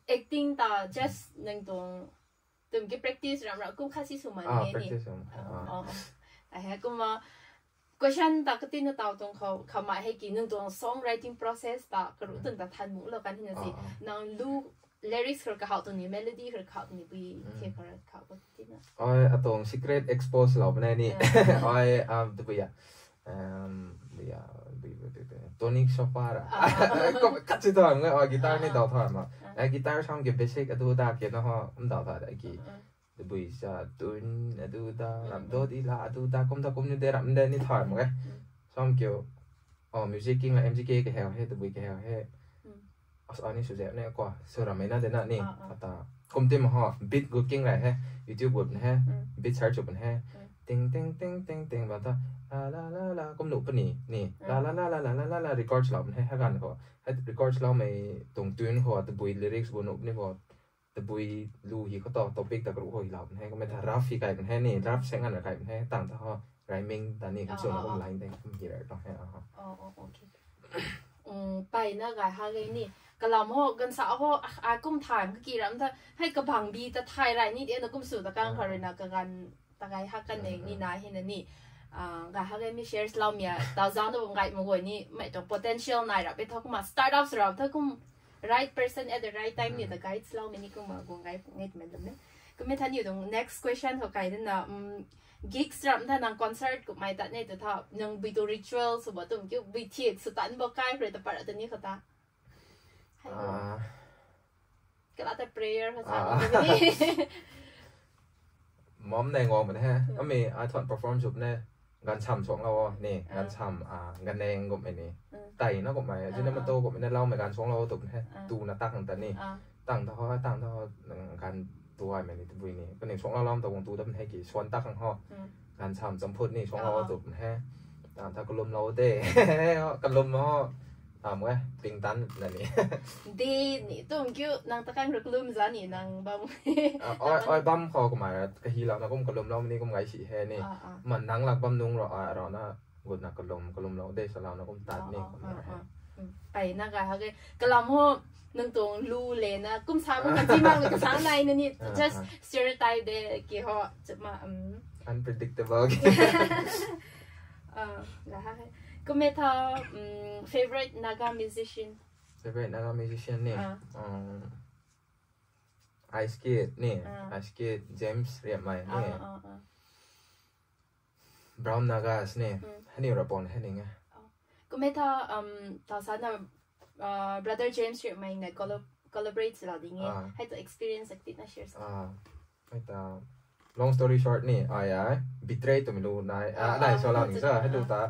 Acting ta just nang tuang, tum ki practice ram ram kum khat si sw man ni. Practice ram. Ai he kumna, question ta katinna taw tuang khou, khama hei ki nang tuang songwriting process ta karu tun ta than mu lo kan hina si. Nang lu lyrics khar kahau tuang ni, melody khar kahau tuang ni, bui the khar kahau tuang ni. Ai, atuang secret expose lou bana ni. Ai, um, tu bui ya. Um, bui ya, bui, bui, bui, bui. Tonic Chopper a. Kum khat si tha, ngai, ai, guitar ni daw tha ma. Ai, guitar sam ki basic adu da ki na ho, um daw tha da ki. Tabui sa tun, adu da, ram do di la, adu da, kum da kum ni de, ram de ni thay mak e. Sam kiu, oh, music king la M G K ka hei he, tabui ka hei he. As ani suzet ne kwa, sura mei na de na ni, ata. Kum tim ho, beat gu king rai he, YouTube gu he, beat search gu he. Ting, ting, ting, ting, ting, ba ta, la, la, la, la, kum nu pani, ni, la, la, la, records lou he, ha gan ko. He records lou mei, tuang tune ho, tabui lyrics gu nu pani ko. Tabui lu hi khou ta topic ta karu ho hi lou he, kumna ta rough hi kai he ni, rough seng ana kai he, tang ta ho, rhyming ta ni, kan suna kum line de, kum hi rai ta he, ah. Oh, oh, okay. Pai na gay ha gay ni. Kalam ho, gansa ho, a kum thay, kaki ram ta, hei kabang bi ta thay rai ni, de na kum su ta kang kha rui na, kagan ta gay ha kan ni na he na ni. Gay ha gay mi shares lou mia, ta zang na bam gay ma gay ni, mei tuang potential nai rap e tha kumna, start up sw rap tha kum, right person at the right time ni ta guides lou mei ni kumna guang gay ngai mei lum e. Kumna than ni tuang next question ho kai de na, gigs ram tha nang concert kumhmei ta ne tu tha, nang bui tu ritual sw ba tum kiu, bui thiak sw tan ba kai pre ta para ta ni khou ta. Kala ta prayer ha sa ni. Mom nei ngam he. Ami ai thuan perform sw ne. Ganv cham suang lou ni, ganv cham, ganeng kummei ni. Tai na kummei, zina mato kummei na loumei ganv suang lou tu he. Tu na tak ta ni. Tang ta ho, tang ta ho, ganv tuaimei ni tabui ni. Kaning suang lou lou ta guang tu dam he ki, suan tak khang ho. Ganv cham champhut ni suang lou tu he. Tang ta kalum lou de. Kalum ho. Tam e, ping tan na ni. De ni, tum kiu, nang ta kan rui kalum za ni, nang bam. Oi, oi, bam khou kumna, kahi lou na kum kalum lou ni kum gay si he ni. Man nang lak bam nung ro, a, ro na, gut na kalum, kalum lou de, sa lou na kum tat ni, kumna he. Pai na gay ha gay. Kalam ho, nang tuang lu le na, kum sa kum kan si mak ni ka sa nai na ni, just stereotype de, ki ho, chuma, um. Unpredictable. Kumna tha, favorite Naga musician? Favorite Naga musician ni? Ice Kid ni, Ice Kid, James Riapmei ni. Brown Nagas ni, haniw rapon haning e. Kumna tha, ta sa na, brother James Riapmei na collaborate sw lou ding e. Hei tu experience akti na share sa. Hei ta, long story short ni, ai ai, Betray twmei lu nai, nai sa lang sa, hei lu ta,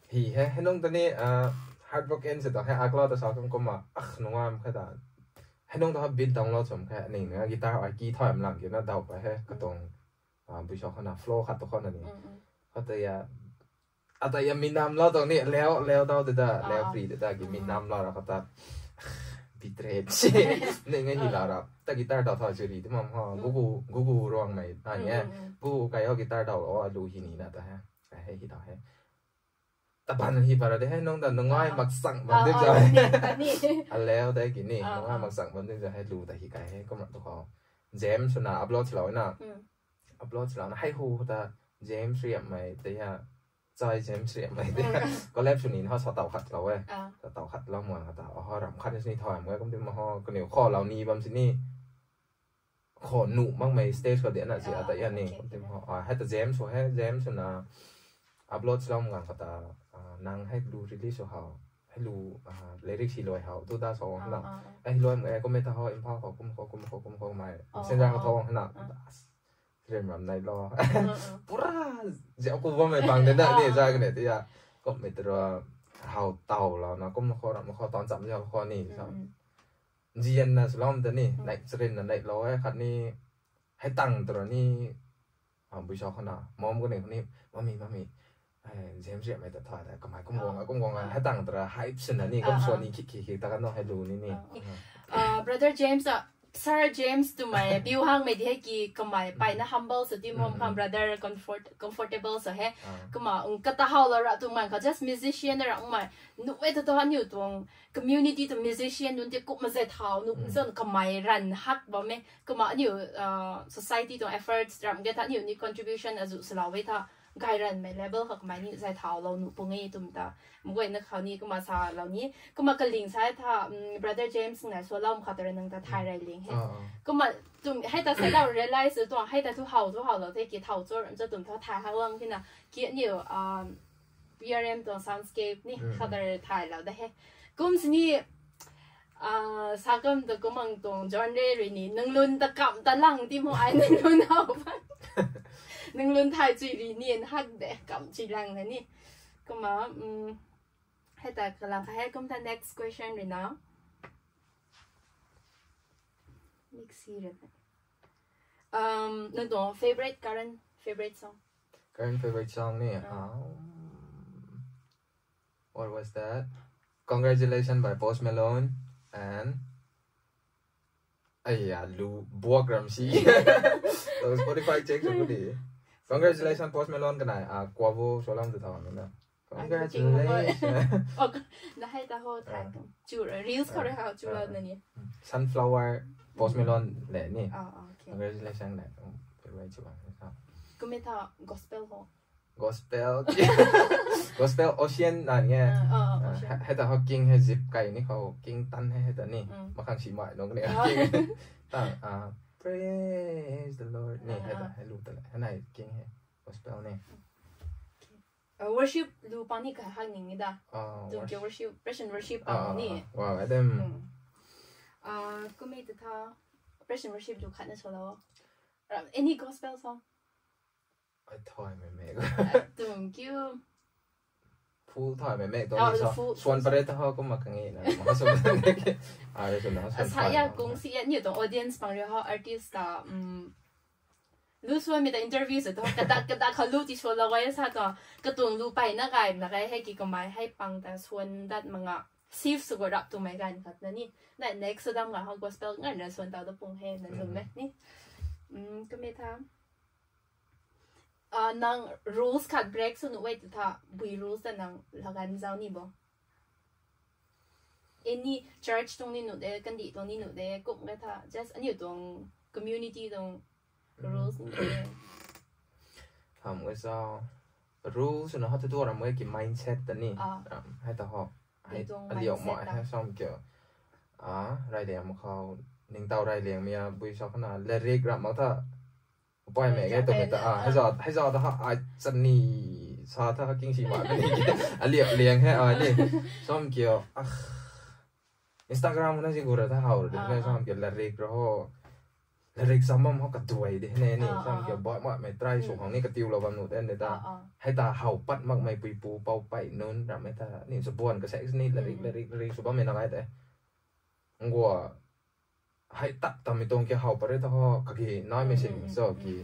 hi he, hei nung ta ni, Heartbroken se ta, hei akla ta sa kang kumna, ah, nungai mak kha ta. Hei nung ta beat download sw khe, ning na guitar ai ki thay mak lang ki na daw pa he, katuang, bui sa khou na flow khat tu khou na ni. Khat ta ya, ata ya mi nam lou tuang ni, leu, leu daw de da, leu pri de da, ki mi nam lou ra khat ta, Betray se, ning ngai hi lou ra, ta guitar daw tha churi, ti mam ho, Google, Google ruang mei, ta ni e, Google kai ho guitar daw, o, alu hi ni na ta he, hei hi daw he. Taban hi para de he, nung ta nungai mak chang bam de za. Aleu de ki ni, nungai mak chang bam de za he, lu ta hi kai he, kumna tu khou. James na upload lou na. Upload lou na, hei hu ta, James Riapmei, te ya, chai James Riapmei, te ya. Collab sw ni na ho sa taw khat lou e. Sa taw khat lou muan khat ta, oho, ram khat ni thay mak e, kum ti ma ho, kaniw khou lou ni bam si ni. Khou nuh makmei stage khou de na si ata ya ni, kum ti ma ho. Hei ta James sw he, James sw na, upload lou mak khat ta, nang hei lu release sw hou, hei lu, lyrics hi luai hou, tu da sa na. Hei luai mak e, kumna ta ho, Imphal khou, kum khou, kum khou, kum khou mei. Senzang khou thong na. Rim ram nai lou. Pura, ziau ku bammei bang de na ni, za kane ti ya. Kumna tira, hou taw lou na, kum khou, ram khou, tan cham ziau khou ni, sa. Zian na sw lou ta ni, nai charin na nai lou e, khat ni, hei tang tara ni, bui sa khou na, mom kani khou ni, mami, mami, James riamei ta thay ta kamei kum guang kum guang hei tang tara hype swna ni kum swan ni khi khi khi ta kan hei lu ni ni. Brother James a, Sir James twmei biu hangmei di hei ki kamei pai na humble sa di mom khang brother comfort comfortable sa he. Kumna kata hau la ra twmei kha just musician ra umei nuh e ta to aniu tuang community tuang musician nunc ti kumna zai thau nuh zan kamei ran hak bam e. Kumna aniu society tuang efforts ram ge tha aniu ni contribution azu salou e tha. Gay ranmei level khou kamei ni zai thau lou nuh pung e twm ta. Mguayna khou ni kumna sa lou ni. Kumna kaling sa tha brother James nai so lou khat ta ra nang ta thay rey ling he. Kumna twm hei ta sa lou realize tuang hei ta thu hau thu hau lou the ki thau cho ram cho twm tha thay hak lang kina. Ki aniu PRM tuang soundscape ni khat ta thay lou da he. Kum sini sa kam ta kumang tuang genre rui ni nang lun ta kam ta lang ti mo ai nang lun hau ban. Nang lun thay chui rui ni hak de kam chui lang na ni. Kumna hei ta kalang kha he kum ta next question rui na. Mixi rui na. Nang tuang favorite current favorite song? Current favorite song ni. What was that? Congratulations by Post Malone and Aya lu buak ram si. Spotify check sw di. Congratulations Post Malone kanai a Quavo so lam tu thau na. Congratulations. Na hei ta ho thai kam chu reels khou rui hau chu lou na ni. Sunflower Post Malone le ni. Congratulations le. Favorite chu bang. Kumna tha gospel ho. Gospel. Gospel Ocean na nge. Hei ta ho king hei zip kai ni khou king tan hei hei ta ni. Makhang si mai nung ni. Tang praise the Lord ni hei ta hei lu ta le. Hei nai king hei gospel ni. Worship lu pang ni ka hak ning ni da. Tum ke worship, praise and worship pang ni. Wow, Adam. Kumna ta tha praise and worship lu khat na so lou. Any gospel song? Ai thai mei mek. Tum kiu. Full thai mei mek tong ni sa. Suan pare ta ho kumna kangi na. Ma suan pare ki. Ai suan na suan. Sa ya kung si ya ni tong audience pang ri ho artist ta. Lu suan mi ta interview sa to kada kada kha lu ti suan la wai sa to. Katung lu pai na gai na gai hei ki kamei hei pang ta suan dat manga. Sif su go rap tu mei gan khat na ni. Na next dam ga ho gospel ngan na suan ta da pung hei na zum me ni. Kumna tha. Nang rules khat break sw nuh e tu tha bui rules ta nang lagan zau ni bo. Any church tuang ni nuh de, kandih tuang ni nuh de, kum ka tha just aniu tuang community tuang rules ni nuh de. Ham ka zau rules na ho tu tu ram e ki mindset ta ni. Hei ta ho. Hei aliu ma hei som kiu. Rai liang ma khou ningtau rai liang mia bui sa khana lyric ram ma tha. Upai mei ge twmei ta, hei zat, hei zat ta ha, ai chani sa tha king si ma ni. Aliu liang he ai ni. Som kiu, ah, Instagram na si gura ta hau ra di, som kiu lyric ra ho. Lyric sa mam ho kaduai di ne ni, som kiu bai ma mei try sw hang ni katiu lou bam nu den de ta. Hei ta hau pat mak mei pui pu pau pai nunc ram mei ta ni sa buan ka sex ni lyric, lyric, lyric sw bam mei na gai te. Ngua hei tak tam mi tuang ki hau pare ta ho kagi nai mei sin so ki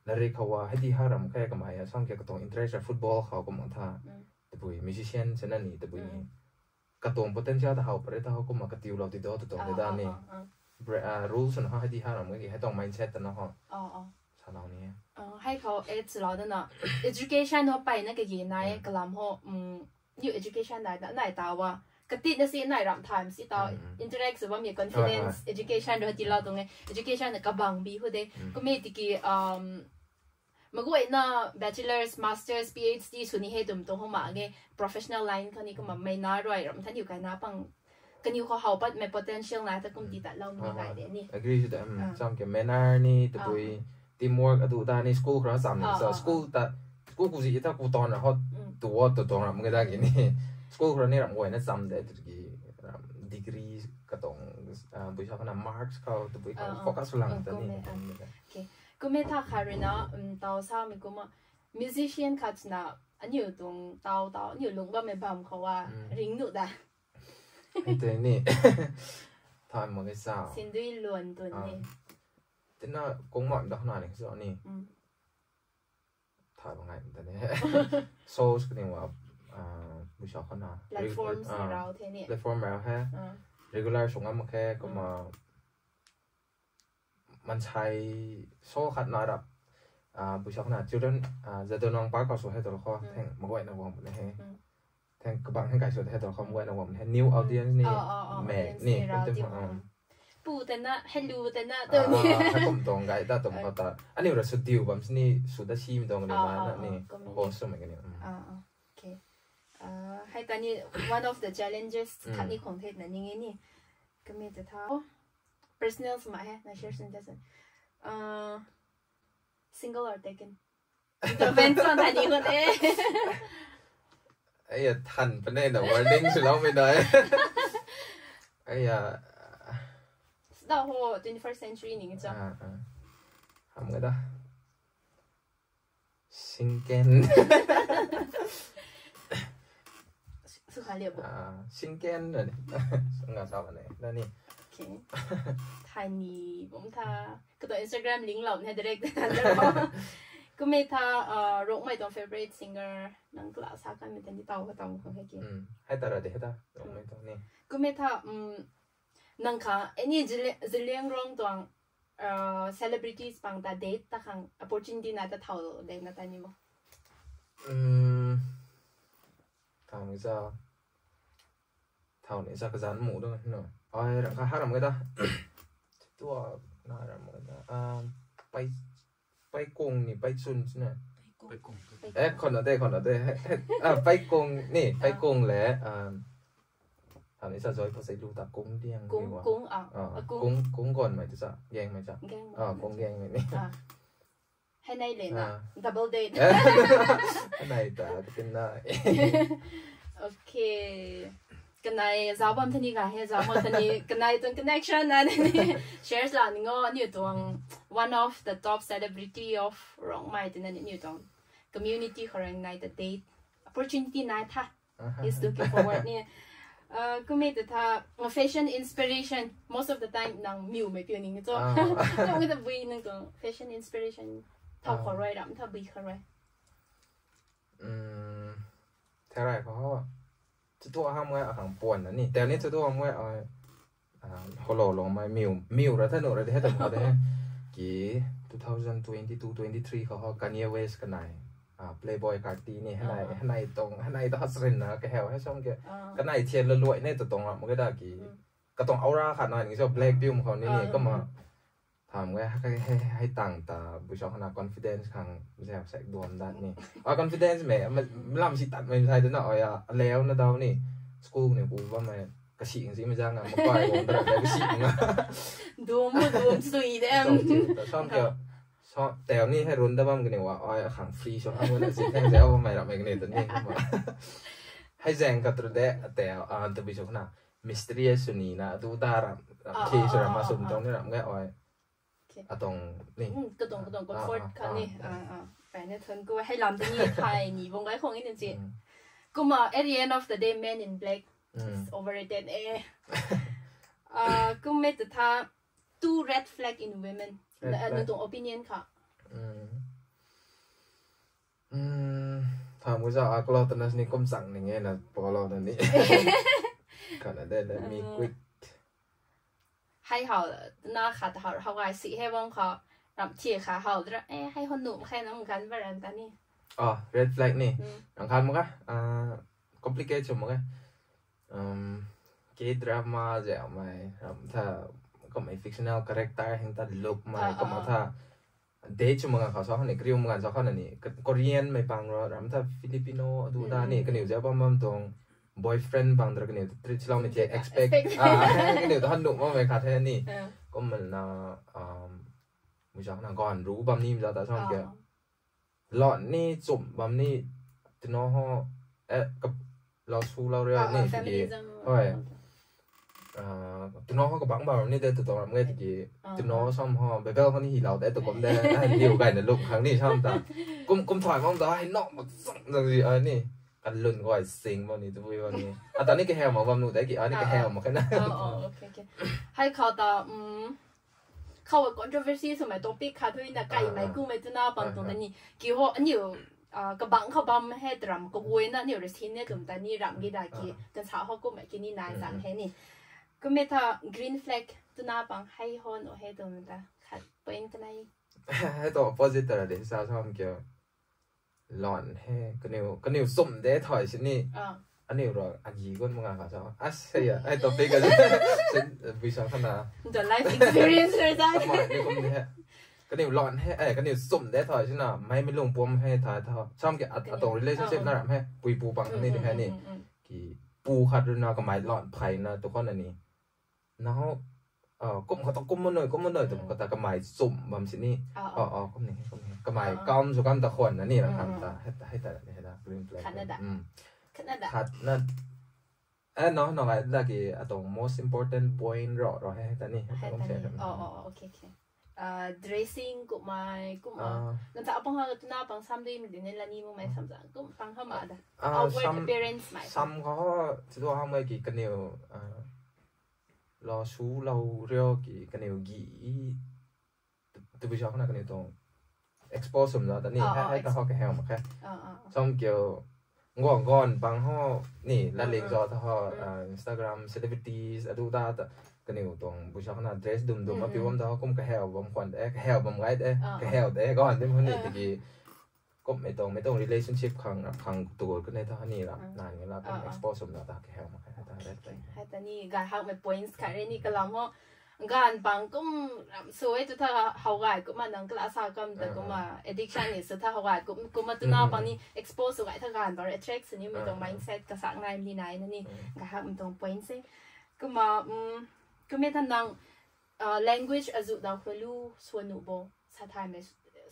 lyric hou a hei di ha ram khe kamei a sam ki katuang interest a football khou kumna tha tabui musician se na ni tabui ni katuang potential ta hau pare ta ho kumna katiu lou ti do ta tuang de da ni rules na ho hei di ha ram khe hei tuang mindset ta na ho salou ni e. Hei khou add swlou dana education ho pai na kagi nai kalam ho new education nai ta nai ta wa katit na si nai ram times i ta interact sw bam ye confidence education ro ti lou tuang e education na kabang bi hu de kumei tiki um maguayna bachelors masters PhD sw ni hei tum tuang ho ma ge professional line khou ni kumna mei na rui ram than diu kai na pang kaniw khou hau pat mei potential nai ta kum ti tat lou ni kai de ni. Agree sw de. Sam ke manner ni tabui teamwork adu ta ni school khou ra cham ni sa school ta school ku zi ta ku ton ra hot tu wo tu tong ram ke da ki ni school khou ra ni ram guay na cham de tu ki ram degree katong bui sa kana marks khou tabui khou focus lang ta ni. Kumei tha kha rui na tau sa mi kumna musician khat na aniu tuang tau tau aniu lung bam mei bam khou a ring nu da. Hei tei ni thay mak e sa. Sindui luan tun ni. Tina kung mak da khana ni sa ni. tha bang ngai ta ni. Shows kaniw a, ah, bui sa khou na. Platforms ah, ni rau the ni. Platform rau he. Ah. Regular sw ngam mak khe, kumna mansei show khat na rap, ah, bui sa khou na children, ah, Jadonang Park khou sw he tw khou. Hmm. Theng maguayna guang puni he. Hmm. Theng kabang heng kai sw he tw khou maguayna guang puni he. New audience ni. Oh, oh, oh, mek audience ni, ni rau kum ti ti ma, ma. Hmm. Pu tana, hello tana, ah, tw ni. Ah, kum tuang gay ta tum khou ta. Aniu ra sw diu bam sini, sw da si mi tuang ni ah, ma ah, na ni. Ah, kum ni. Host sw mai kani. Hmm. Ah, ah. Okay. Ah, hei ta ni one of the challenges, hmm, khat ni khong the na ni nge ni. Kami ta tha. Oh, personal sma he, na share sin ta san. Ah, single or taken? Intervention tha ni khou e. Ai ya than pune na warning sw lou mei na. Ai ya. Sida ho twenty-first century ni nge cha. Ah, ah. Ham ga da. Singken. Sw kha liu bo. Ah, singken na ni. Nga sa ba ne. Na ni. Okay. Tha ni bum tha. Kata Instagram link lou na direct. Kumna tha, ah, Rongmei tuang favorite singer nang kala sa kan mi ta ni tau ka tau khang he ki. Hmm. Hei ta ra de hei ta. Rongmei tuang ni. Kumna tha, um, nang kha, any Zeliang, Zeliangrong tuang, ah, celebrities pang ta date ta khang opportunity na ta thau de na ta ni mo. Hmm. Thau ni sa. Thau ni sa kazan mu do na. Ai, ram kha haram ga da. Tua na ram ga da. Ah, pai, pai kung ni, pai chun chun na. Pai kung. Eh, khon na de, khon na de. Ah, pai kung ni, pai kung le, ah, thau ni sa zoi pa sai lu ta kung diang kung, ni wa. Kung, ah, ah, ah, kung. Kung, kung gon mai tu sa, gang mai sa. Gang mai. Ah, kung gang mai ni. Ah. Hei nai le na. Ah. Double date. Hei nai ta, katin na. Okay. Kanai zau bam thani ga he, zau bam thani, kanai tuang connection na ni. Shares la ni ngo, aniu tuang one of the top celebrity of Rongmei tina ni aniu tuang community khou rang nai ta date opportunity nai tha. Aha. He's looking forward ni. Uh, kumna ta tha, uh, fashion inspiration. Most of the time, nang miu mei piu ning cho. Ah. Nang ta bui nang tuang fashion inspiration. Thau khou rui ram, tha bui khou rui. Hmm, thai rai khou ho. Chutu ham ngai akhang puan na ni. Tei ni chutu ham ngai, ah, ah, holo long mai miu, miu ra tha nu ra de he tam kha de he. Ki two thousand twenty-two twenty-three khou ho Kanye West kanai. Ah, Playboi Carti ni, hanai, ah, hanai tong, hanai ta hasrin na ka heu, he song ke. Ah. Kanai thian la luai ne ta tong ram ke da ki. Hmm. Ka tong aura khat na ni so black piu khou ni ni, ah, kama. Hmm. Tham nge, hei, hei, hei tang ta, bui sa khana confidence khang zau sek duam dat ni. Ah, confidence mei, ma, lam si tat mei sai dana, oh ya, aleu na dau ni, school ni ku bam mei, kasi si mei zang nga, makai wang dara, kasi nga. Dum, dum, sui de. Tau chi, ta sam kya, so, teu ni hei run da bam kani wa, oh ya, khang free, so, ham na si, theng zau bam mei ram mei kani ta ni, ma. Hei zang ka tru de, teu, ah, ta bui sa khana, mysterious sw ni na, adu da ram, ram, ah, khi ah, sw ram, ah, ma sum ah, tong ni ram nge, oh. Okay. Atong ni. Hmm, katong, katong, ah, comfort ah, kha ah, ni. Ah. Ah, ah. Pai na thun ko, hei lam ta ni, thai ni, bong gai khong ni chi. Hmm. Kumna, at the end of the day, Men in Black is overrated, eh. Hmm. Ah, kumna ta tha, two red flag in women. Red flag. Na, na tuang opinion kha. Hmm. Hmm, tham ko za, ah, kalo ta na ni kum chang ni nge na, pa kalo na ni. Kana de, let me, hmm, quick. Hei hau, na khat hau, hau gai si hei bang kha, ram thi kha hau dra, eh, hei hon nu khe na mung kan ba ran ta ni. Ah, red flag ni. Hmm. Ram khan mak kha, ah, complicate sw mak kha. Um, K-drama zau mei, ram tha, kum mei fictional character heng ta look mei, ah, kum ah, ah, tha, date sw mak nga khou sa khou ni, kariu mak nga sa khou na ni, K-, Korean mei pang ro, ram tha Filipino, adu da ni, hmm, kaniw zau bam bam tuang, boyfriend pang dra kaniw ta treat sw lou mei the, expect. Expect. Ah, kaniw ta han nuh mak mei khat the ni. Ah. Kum mei na, um, mui sa khou na gan ru bam ni mei za ta sam kya. Ah. Lon ni chum bam ni, tino ho, eh, ka, lou su lou ria, ah, ni, ah, tiki, feminism, hoi. Ah, tino ho kabang bam ni de, tu tong ram nge tiki, ah, tino, ah, sam ho, Bible ho ni hi lou de, tu kum de, ah, liu gai na lum khang ni sam ta. Kum, kum thai mam ta, hei nok mak zang zang zi, ah, ni. Kan lun guay sing bam ni, tu bui bam ni. Ata ni kaheu mak bam nu de ki, ah, ni, ah, kaheu, ah, mak khe na. Oh, oh, okay, okay. Hei khou ta, um, khou controversy swmei topic khat thu na kaimei kumei twna pang tuang ta ni. Ki ho aniu kabang khou bam hei taram kaguayna aniu rui sin ne tum ta ni ram gi da ki kan sa ho kumei ki ni nai zang hei ni. Kumei tha green flag twna pang hei ho nu hei tum ta khat point kanei. Hei tu opposite ta de sa sam kiu. Lon he, kaniw, kaniw sum de thai sini. Aniw ra agi gun manga kha sa. As he ya, ai topic a. Bui sa khana. The life experience re ta. Amai ni kum de he. Kaniw lon he, eh, kaniw sum de thai sina. Mai mi lung pum he thai tha. Sam ke at, atong relationship na ram he. Pui pu pang ni de he ni. Ki pu khat rui na kamai lon phai na tu khon na ni. Now, kum khou ta kum manoi, kum manoi tum khou ta kamai sum bam sini. Oh, oh, kum ni, kum ni. Kamai kam su kam ta khwan na ni ra kam ta. Hei ta, hei ta, hei ta, green flag. Khatna da. Khatna da. Khatna. Eh, no, no, ai da ki atong most important point ro, ro hei ta ni. Hei ta ni. Oh, oh, oh, okay, okay. Dressing kumai, kumai. Nang ta apang ha twna pang sam dui mi din la ni mu mai sam zang kum pang ha ma da. Outward appearance mai. Sam khou ho, tu ha mai ki kaniw, lo su lo rio ki kaniw gi. Tu bui sa khana kaniw tuang expose sum na ta ni, hei, hei ta ho kaheu mak khe. Sam kiu, ngon, ngon bang ho ni, latling zo ta ho, Instagram, celebrities, adu da ta, kaniw tuang bui sa khana dress dum dum, apiu bam ta ho, kum kaheu bam khwan de, kaheu bam gai de, kaheu de, gon dim ho ni, tiki, kum mei tuang, mei tuang relationship khang, khang tukur kanei ta ni ra, nai nge la, kum expose sum na ta kaheu mak khe, ta red flag. Hei ta ni, gay hak mei points khat re ni kalam ho. Ganv pang kum ram sw e tu tha how gay kumna nang class sa kam ta kumna addiction ni sw tha how gay kum, kumna twna pang ni expose sw gay tha ganv pang attract sw ni mi tuang mindset kasak nai ni nai na ni gay hak mi tuang point se. Kumna, kumna tha nang language azu dau khou lu swan nu bo, sa thai mei,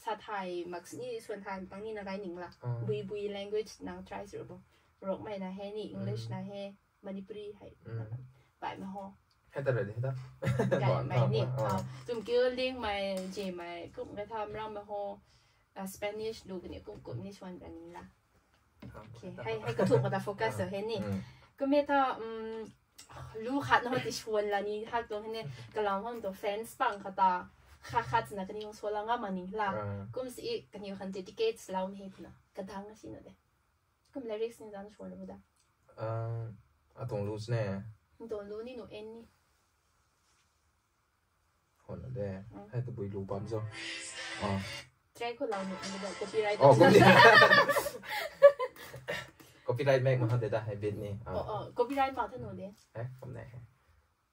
sa thai mak sini swan thai pang ni na gay ning la. Bui bui language nang try sw bo. Rokmei na he ni, English na he, Manipuri hei. Bai ma ho. Hei ta ra de, hei ta. Gai mai ni. Tum kiu ling mai, je mai, kum gai tham ram ma ho. Spanish lu kani kum kum ni swan kani la. Okay, hei, hei kathuk kata focus so hei ni. Kumna ta, lu khat na ho ti swan la ni hak tuang hei ni. Kalam hang tuang fans pang kata. Khat khat na kani hong swan la nga ma ni la. Kum si kani hong dedicate lau ni hei puna. Kadang na si na de. Kum lyrics ni zan swan la bu da. Atong lu sne. Atong lu ni nu en ni. Hon de. Hei tabui lu bam zo. Track khou lau nu, ni da copyright. Oh, kum ni. Copyright mek ma de da, hei beat ni. Oh, oh, copyright ma tha nu de. Eh, kum ne.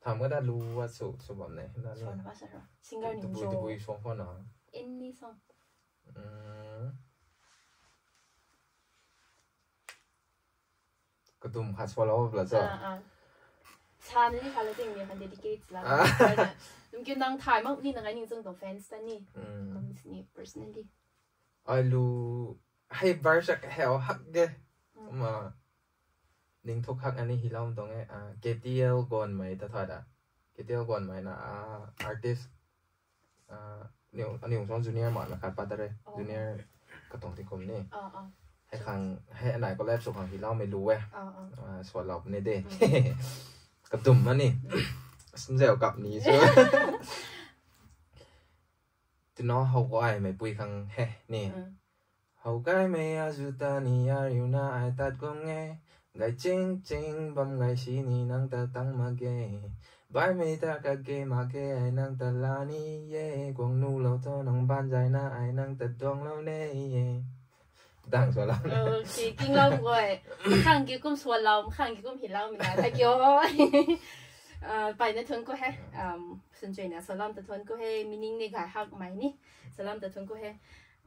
Tham ga da lu wa su, su bam ne. Na ni. Swan ba sa ra. Singer ni tabui, tabui song khou na. En ni song. Kadum khat swallow la cho. Sa na ni khat la ting ni kan dedicate la. Tum kiu nang thai mak ni na gai ning zung tuang fans ta ni. Kum si ni personally. Ai lu hei verse kaheu hak ge. Ma ning thuk hak ani hi lam tuang e. K T L Gonmei ta thai da. K T L Gonmei na artist Aniu, aniu song junior ma na khat pat ta re. Junior katuang tingkum ni. Hei khang, hei anai collab sw khang hi lau mei lu e. Swa lau ni de. Kadum ma ni. Sum zeu kap ni so. Tino how gay mei pui khang he ni. How gay mei azu ta ni ariu na ai tat guang e. Gay ching ching bam gay si ni nang ta tang mak ge. Baimei ta kage mak ge ai nang ta la ni e. Guang nu lou tho nang ban zay na ai nang ta duang lou ne e. Dang swa lau. Okay, king lau guay. Khang ki kum swa lau, khang ki kum hi lau mi na ta kyo. Pai na thun ko he. Sun chui na salam ta thun ko he. Meaning ni gay hak mai ni. Salam ta thun ko he.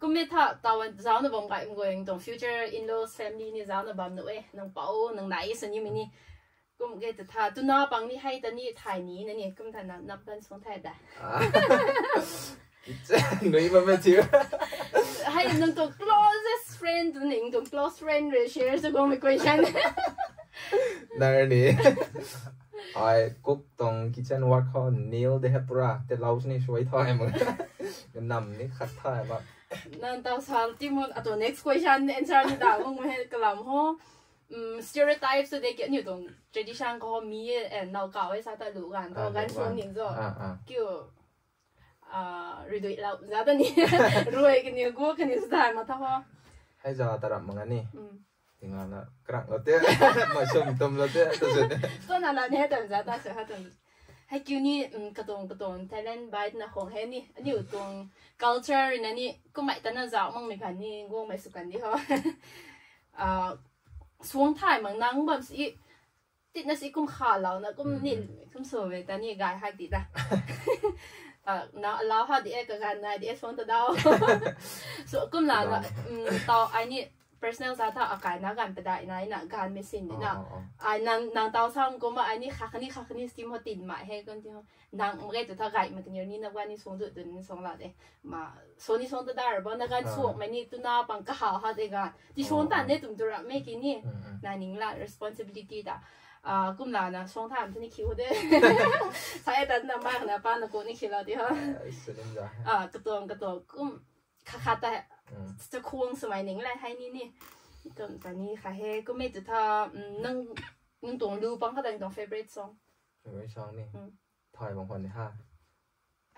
Kum e tha, tawan zauc na bam gay, kum guay tuang future in-laws family ni zauc na bam nu e, nang pou, nang nai sw ni mi ni. Kum ge ta tha, tuna pang ni hei ta ni, thay ni na ni, kum tha na, nap kan song thay da. Nui bam e thiu. Hei, nang tuang closest friend, tu ning tuang close friend re share sw guang mei question. Nang ni. Ai, cook tuang kitchen work khou nail de hei pura, te lau sini suai thay ma. Nam ni khat thay ma. Nang tau sal ti mo, ato next question answer ni da mo he kalam ho. Stereotypes tu de ki aniu tuang tradition khou mi e, nau kau e sa ta lu gan khou gan suang ning zo. Kiu, Ridui lau za ta ni. Rui kaniw gu kaniw sa dai ma tha ho. Hei za ta rap mak nga ni. Tingana krak lo te. Masum tum lo te. Tu sw ni. Ko na la ni hei tam za ta sw ha tam. Hei kiu ni, katuang katuang talent bai na khong hei ni. Aniu tuang culture na ni kumei ta na zau makmei khan ni guangmei sw kan di ho. Suang thay mak nang bam si. Titna si kum kha lau na kum ni, kum sw mei ta ni gay hak di ta. Na lau ha di e kaganv nai di e suang ta dau. So kum la na, tau ai ni personal za tha akai na ganv padai na na ganvmei sin di na. Ai nang nang tau sam kumna ai ni kha kani kha kani steam ho tin mai hei kan ti ho. Nang mak ge tu tha gaymei kaniw ni na guan ni suang dut dun ni suang la de. Ma, so ni suang ta dar bo na ganv suakmei ni tuna pang kahaw ha de ganv. Ti suang tan de tum tu rapmei ki ni. Na ning la responsibility ta. Kum la na suang tham tu ni khiu de. Sa e ta na ma na pa na ko ni khiu la di ho. Katuang katuang kum kha kha ta. Chakhuang swmei ning la hei ni ni. Kum ta ni kha he kummei tu tha, nang tuang lu pang kha ta tuang favorite song? Favorite song ni. Thay bang khwan ni ha.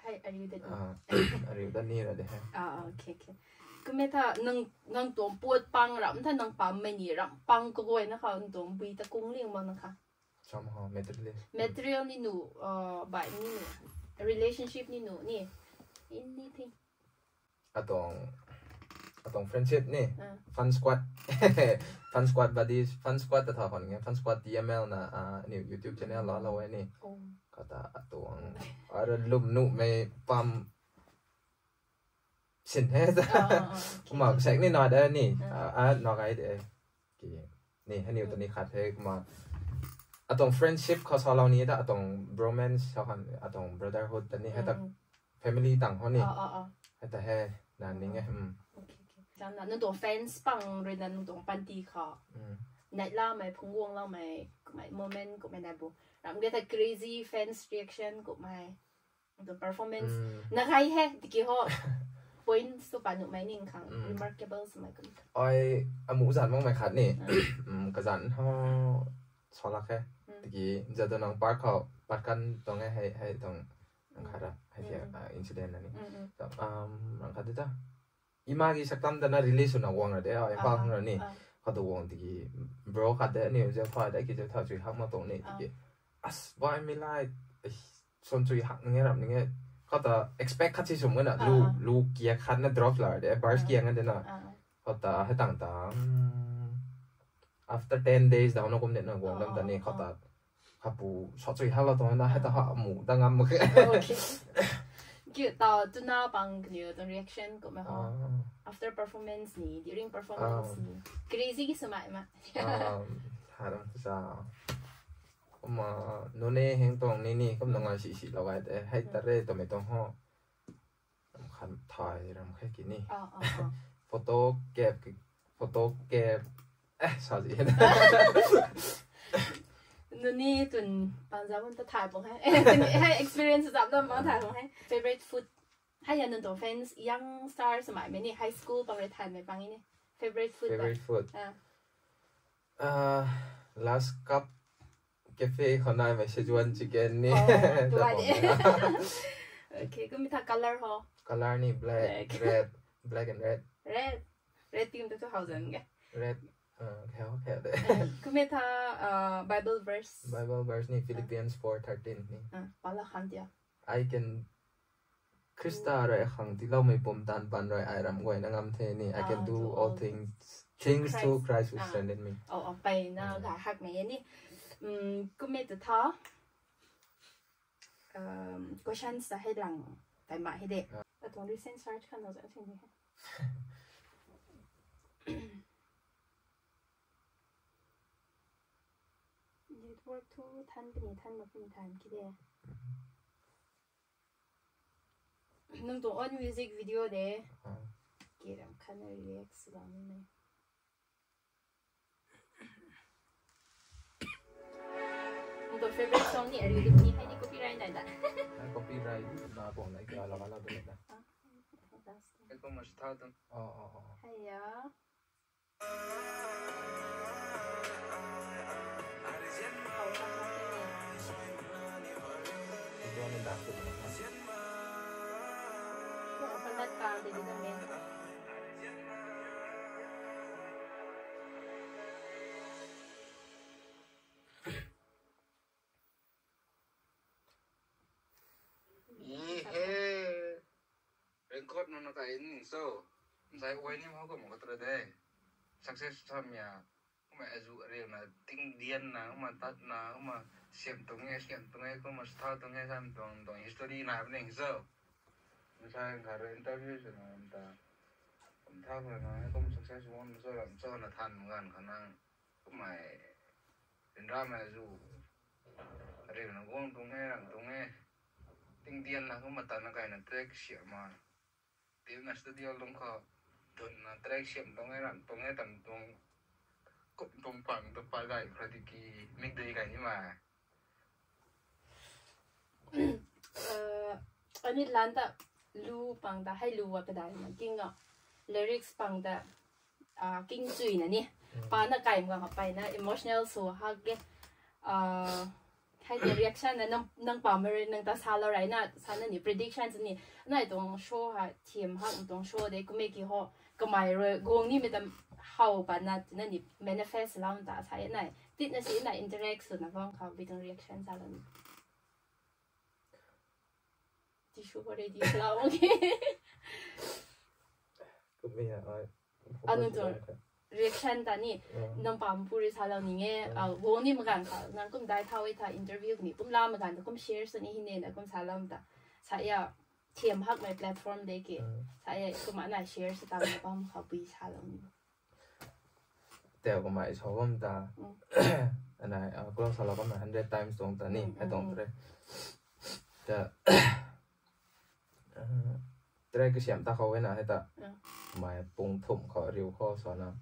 Hei, ariu dat ni. Ariu dat ni ra de hei. Kummei tha, nang tuang puat pang ram tha nang pammei ni ram pang kaguayna kha nang tuang bui ta kung ling bang na kha. Somehow materialist. Material ni nu, bai ni nu, relationship ni nu ni, anything. Atuang, atuang friendship ni, fun squad, fun squad buddies, fun squad ta tha khwan nge, fun squad T M L na, aniu YouTube channel lou lou e ni. Kata atuang, ara lum nuhmei pam sin he ta. Kumna sek ni nai da ni, na kai de. Ni hei niw ta ni khat he kumna. Atuang friendship khou salou ni ta atuang bromance sa khan atuang brotherhood ta ni hei ta family tang ho ni. Hei ta he na ning e. Nang tuang fans pang rui na nang tuang panty khou. Nai lamei phungc guang loumei kumei moment kumei nai bu. Ram ge ta crazy fans reaction kumei. Tuang performance na gai he tiki ho. Points tu pa nuhmei ning khang remarkable swmei kum. Ai amu zan makmei khat ni. Kazan ho salak he. Tiki Jadonang Park khou pat kan tuang e hei hei tuang khat ra hei ti incident na ni. Rang khat di ta. Ima ki saktam ta na release swna guang ra de, Imphal khang ra ni. Khou tu guang tiki bro khat de aniu zau pha de ki zau tha chui hak mak tuang ni tiki. As bai mi lai, son chui hak nge rap nge. Khou ta expect khat si sum na lu lu kia khat na drop la de, verse kia nga de na. Khou ta hei tang ta after ten days daw na kum de na guang dam ta ni khou ta. Khapu sot chui hak la tuang na hei ta ha mu da ngam mak khe. Kiu tau tuna pang kaniw tuang reaction kumna ho. After performance ni, during performance ni, crazy ki swmei ma. Haram ta sa. Kumna nune heng tuang ni ni kum nungai si si lou gai te hei ta re twmei tuang ho. Ram khat thay ram khe ki ni. Photo cap, photo cap. Eh, sa zi. Nuni tun panza bun ta thay pung he. Hei experience zam dam bang thay pung he. Favorite food. Hei ya nang tuang fans young stars mai mei ni high school pang rui thay mei pang ni. Favorite food. Favorite food. Last cup cafe khou naimei Szechuan chicken ni. Okay, kum mi tha color ho. Color ni black, red, black and red. Red. Red team ta tu hau zan ge. Red. Kheu kheu de. Kum mi tha Bible verse. Bible verse ni Philippians four thirteen ni. Pala khan tia. I can Khrista rui akhang tiiloumei pumtan pan rui ai ram guayna ngam the ni. I can do all things, things through Christ who strengthen me. Oh, oh, peyna ga hakmei ni. Kum mi tu tha. Questions ta hei lang kai ma hei de. Atuang recent search khan na zan sini. Network thu than puni than ma puni than ki de. Nang tuang own music video de. Kiram khan react sw bam ni. Nang tuang favorite song ni ari ni hei ni copyright nai da. Copyright na tuang nai kala la la da. Eko mas tha tuang. Oh, oh, oh. Hei ya. Ihe. Record nuna kai ning so. Msai uai ni mau ko mo katra de. Success tham ya. Kumna azu ril na ting dian na, kumna tat na, kumna siam tung e, siam tung e, kumna stha tung e, sam tung tung history na ning so. Msai kha interview se na ta. Kum tha ko na, kum success won so ram so na than gan kha nang. Kumna rin ra ma zu. Ril na guang tung e, ram tung e. Ting dian na kumna tan na kai na track siam ma. Tiu na studio lung khou tun na track siam tung e, ram tung e, tan tung. Kum tung pang tu pa gai kha di ki mik dui gai ni ma. Ani lan ta lu pang ta, hei lu wa padai na king a. Lyrics pang ta king chui na ni. Pa na kai mga ka pai na emotional so hak ge. Hei ta reaction na nang, nang pa mari nang ta sa lo rai na, sa na ni prediction ni. Nai tuang show ha, theme hak tuang show de, kume ki ho, kamai rui guang ni me tam how pa na, na ni manifest lam ta sa e nai. Tit na si na interact so na vang khou bi tuang reaction sa lo ni. Tissue ko ready sa lo, okay. Kume ya, ai. Anu tuang reaction ta ni, nang pam puri sa lo ni nge, guang ni magan kha, nang kum dai thau e tha interview ni, kum la magan ta kum share sa ni hine na kum sa lo ta. Sa ya, theme hak mei platform de ke. Sa ya, kum ana share sa ta na pam kha pui sa lo ni. Teu kamei sa bam ta. Anai, close sa lo bam na hundred times tuang ta ni, hei tuang tre. Ta, tre kasiam ta khou e na hei ta. Kamei pung thum khou riu khou sa na.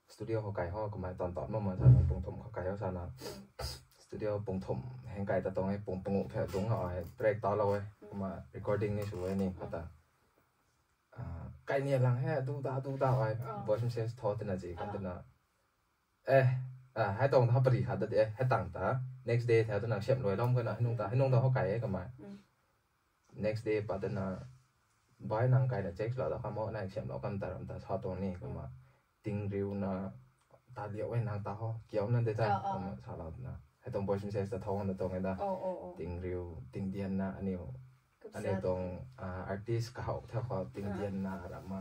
Studio khou kai ho, kamei ton ton bam ma sa na, pung thum khou kai ho sa na. Studio pung thum heng kai ta tuang e, pung pung phe dung ho e, track ta lo e. Kumna recording ni sw e ni, kata. Kai ni lang he, adu ta, adu ta ai, voice message tho tina ji, kan tina. Eh, hei tuang ta pari khat ta de, hei tang ta. Next day the tuna siam luai lom kana, hei nung ta, hei nung ta ho kai e kamei. Next day pa tuna, bai nang kai na check lo ta kamo, nang siam lo kan ta ram ta sa tuang ni, kumna. Ting riu na, ta liau e nang ta ho, kiau na de ta, kumna sa lo na. Hei tuang voice message ta thong na tuang e da. Ting riu, ting dian na, aniu. Aniu tuang artist kahou the khou ting dian na ram ma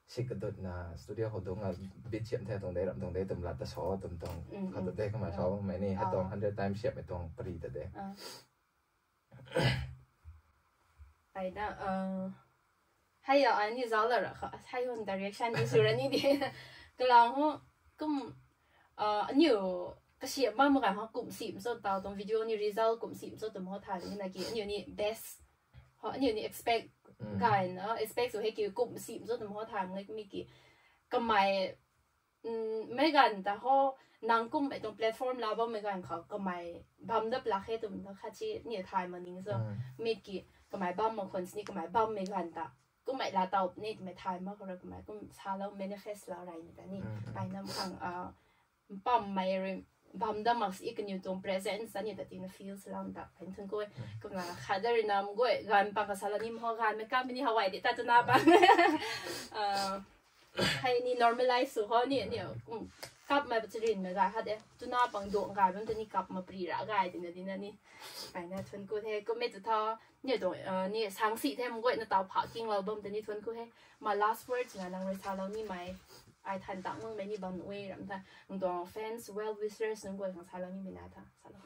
sik kadut na studio khou dung a beat siam the tuang de ram tuang de tum lat ta sa tum tuang khat ta de kamei sa mei ni hei tuang hundred times siam mei tuang pari ta de. Ai da, hei ya, ai ni zauc la ra kha, hei hun direction ni sw ra ni de. Kalang ho, kum, aniu, kasiam bam magan ho kum sim so tau tuang video ni result kum sim so tum ho tha ni na ki, aniu ni best. Ho, aniu ni expect, gan, expect sw hei ki kum sim so tum ho tha ni mi ki. Kamei, mei gan ta ho, nang kum mei tuang platform la bam mei gan khou, kamei bam dap lak he tum na kha chi, ni thay ma ning so, mi ki, kamei bam ma khon sini, kamei bam mei gan ta. Kummei la tau ni twmei thay mak khou rui kummei kum sa lou manifest lou rey ni ta ni. Ai nam khang, mpammei rui bam dam mak si kaniw tuang presence ta ni ta tina feel sa lou ta pai thun koi. Kumna khat da rui nam guay ganv pang ka sa lou ni mho ganvmei kam ni hawai di ta tuna pang. Hei ni normalize sw ho ni, ni, kap mei pa chirinmei gay khat e. Tuna pang duang gay bam ta ni kap ma pri ra gay tina dina ni. Ai na thun ku the, kummei tu tha, ni tuang, ni sangsi the mguayna tau pha kinglou bam ta ni thun ku he. Ma last words na nang rui sa lou nimei. Ai than tang nungmei ni bam nui ram tha. Nang tuang fans, well wishers nunc guay khang sa lou nimei na tha. Sa lou.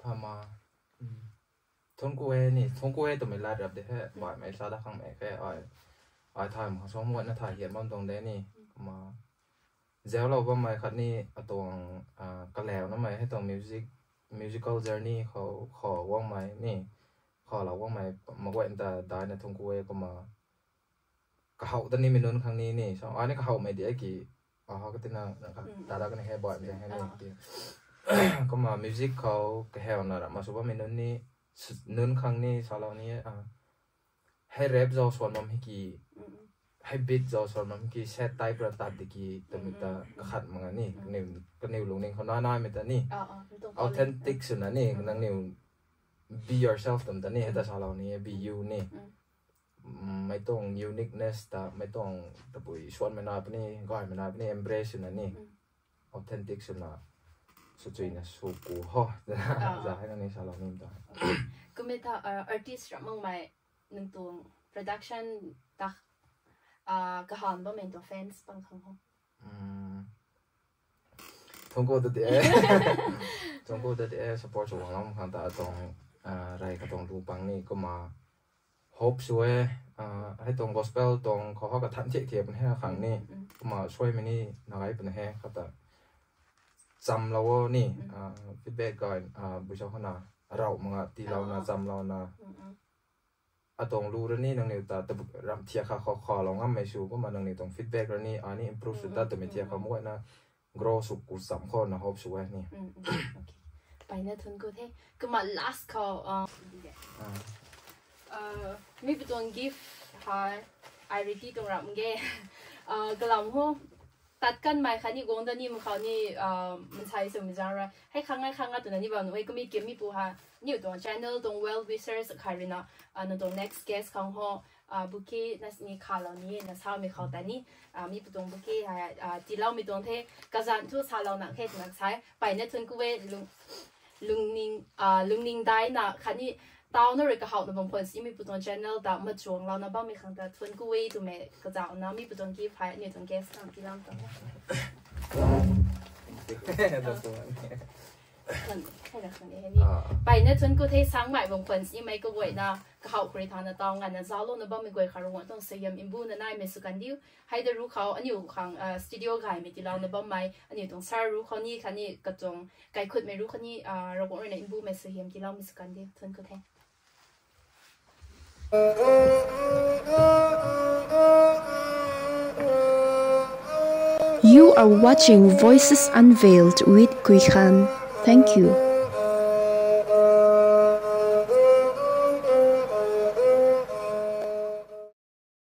Thama. Thun ku e ni, thun ku e twmei lat rap de he, baihmei sa da khangmei khe, ai, ai thay mak khang sa mguayna thay hian bam tuang de ni, kumna. Zaulou bammei khat ni, atuang, kalauna mei hei tuang music, musical journey khou, khou guangmei ni, khou lou guangmei, maguay ta daina thun ku e kumna. Kahou ta nimei nunc khang ni ni, so, ai ni kahowmei di e ki, aha katina, dada kani he baihmei hei ni ki. Kumna music khou kahawna ra ma sw bammei nunc ni, nunc khang ni salou ni, hei rap zau suan bam hei ki, hei beat zau suan bam hei ki, set type ra tat di ki, twmei ta kakhat mak nga ni, kaniw lungning khou nai naimei ta ni, authentic swna ni, nangniw be yourself twmei ta ni, hei ta salou ni, be you ni. Mei tuang uniqueness ta, mei tuang tabui suanmei na puni, gaymei na puni, embrace swna ni. Authentic swna, swchuina sw ku ho. Za hei na ni salou ni ta. Kumei ta, artist ram makmei nang tuang production ta, kahan bammei tuang fans pang khang ho. Thunku ta ti e. Thunku ta ti e, support sw guanglou khang ta tuang, rey katuang lu pang ni kumna hope sw e, hei tuang gospel tuang khou ho kathan thiak thiak puni he khang ni, kumna suaimei ni na gay puni he kata chamlou o ni, feedback gay, buisa khou na, arauh manga tiilouna chamlouna atuang lu rui ni nangniw ta tabui ram thiak kha khou khalou ngammei sw kumna nangniw tuang feedback rui ni ani improve sw ta twmei thiak khou muaina grow sw ku cham khou na hope sw e ni. Mpeyna thunku the. Kumna last khou, mipui tuang gift hei, ai rui ti tuang ram ge. Kalam ho, tat kanmei khatni guang da ni mak khou ni, mansei swmei zang ra hei khang ai khang a twna ni bam nuh e. Kumna ki mipu hei aniw tuang channel tuang well wishers khat rui na, nang tuang next guest khang ho, bouquet na ni khalou ni na samei khou ta ni, mipui tuang bouquet hei tiiloumei tuang the. Kazanc thu salou nang khe twna sa e. Mpeyna thunku e, lungning daina khatni tauna rui kahowna bam khwan si mipui tuang channel ta machuanglouna bammei khang ta thunku e twmei kazauhna mipui tuang gift hei aniw tuang guest khang tiilou tuang. Mpeyna thunku the, sangmei bam khwan simei kaguayna kahow khou rui thangna taw nganvna zauclouna bammei guay kha Ravguangc tuang suaihiam mbuna naimei sw kan diu. Hei ta ru khou aniw khang studio gaymei tiilouna bammei aniw tuang sir ru khou ni khatni katuang kaikhutmei ru khou ni, Ravguangc rui na mbumei suaihiam tiiloumei sw kan diu. Thunku the. You are watching Voices Unveiled with Kuikhan. Thank you.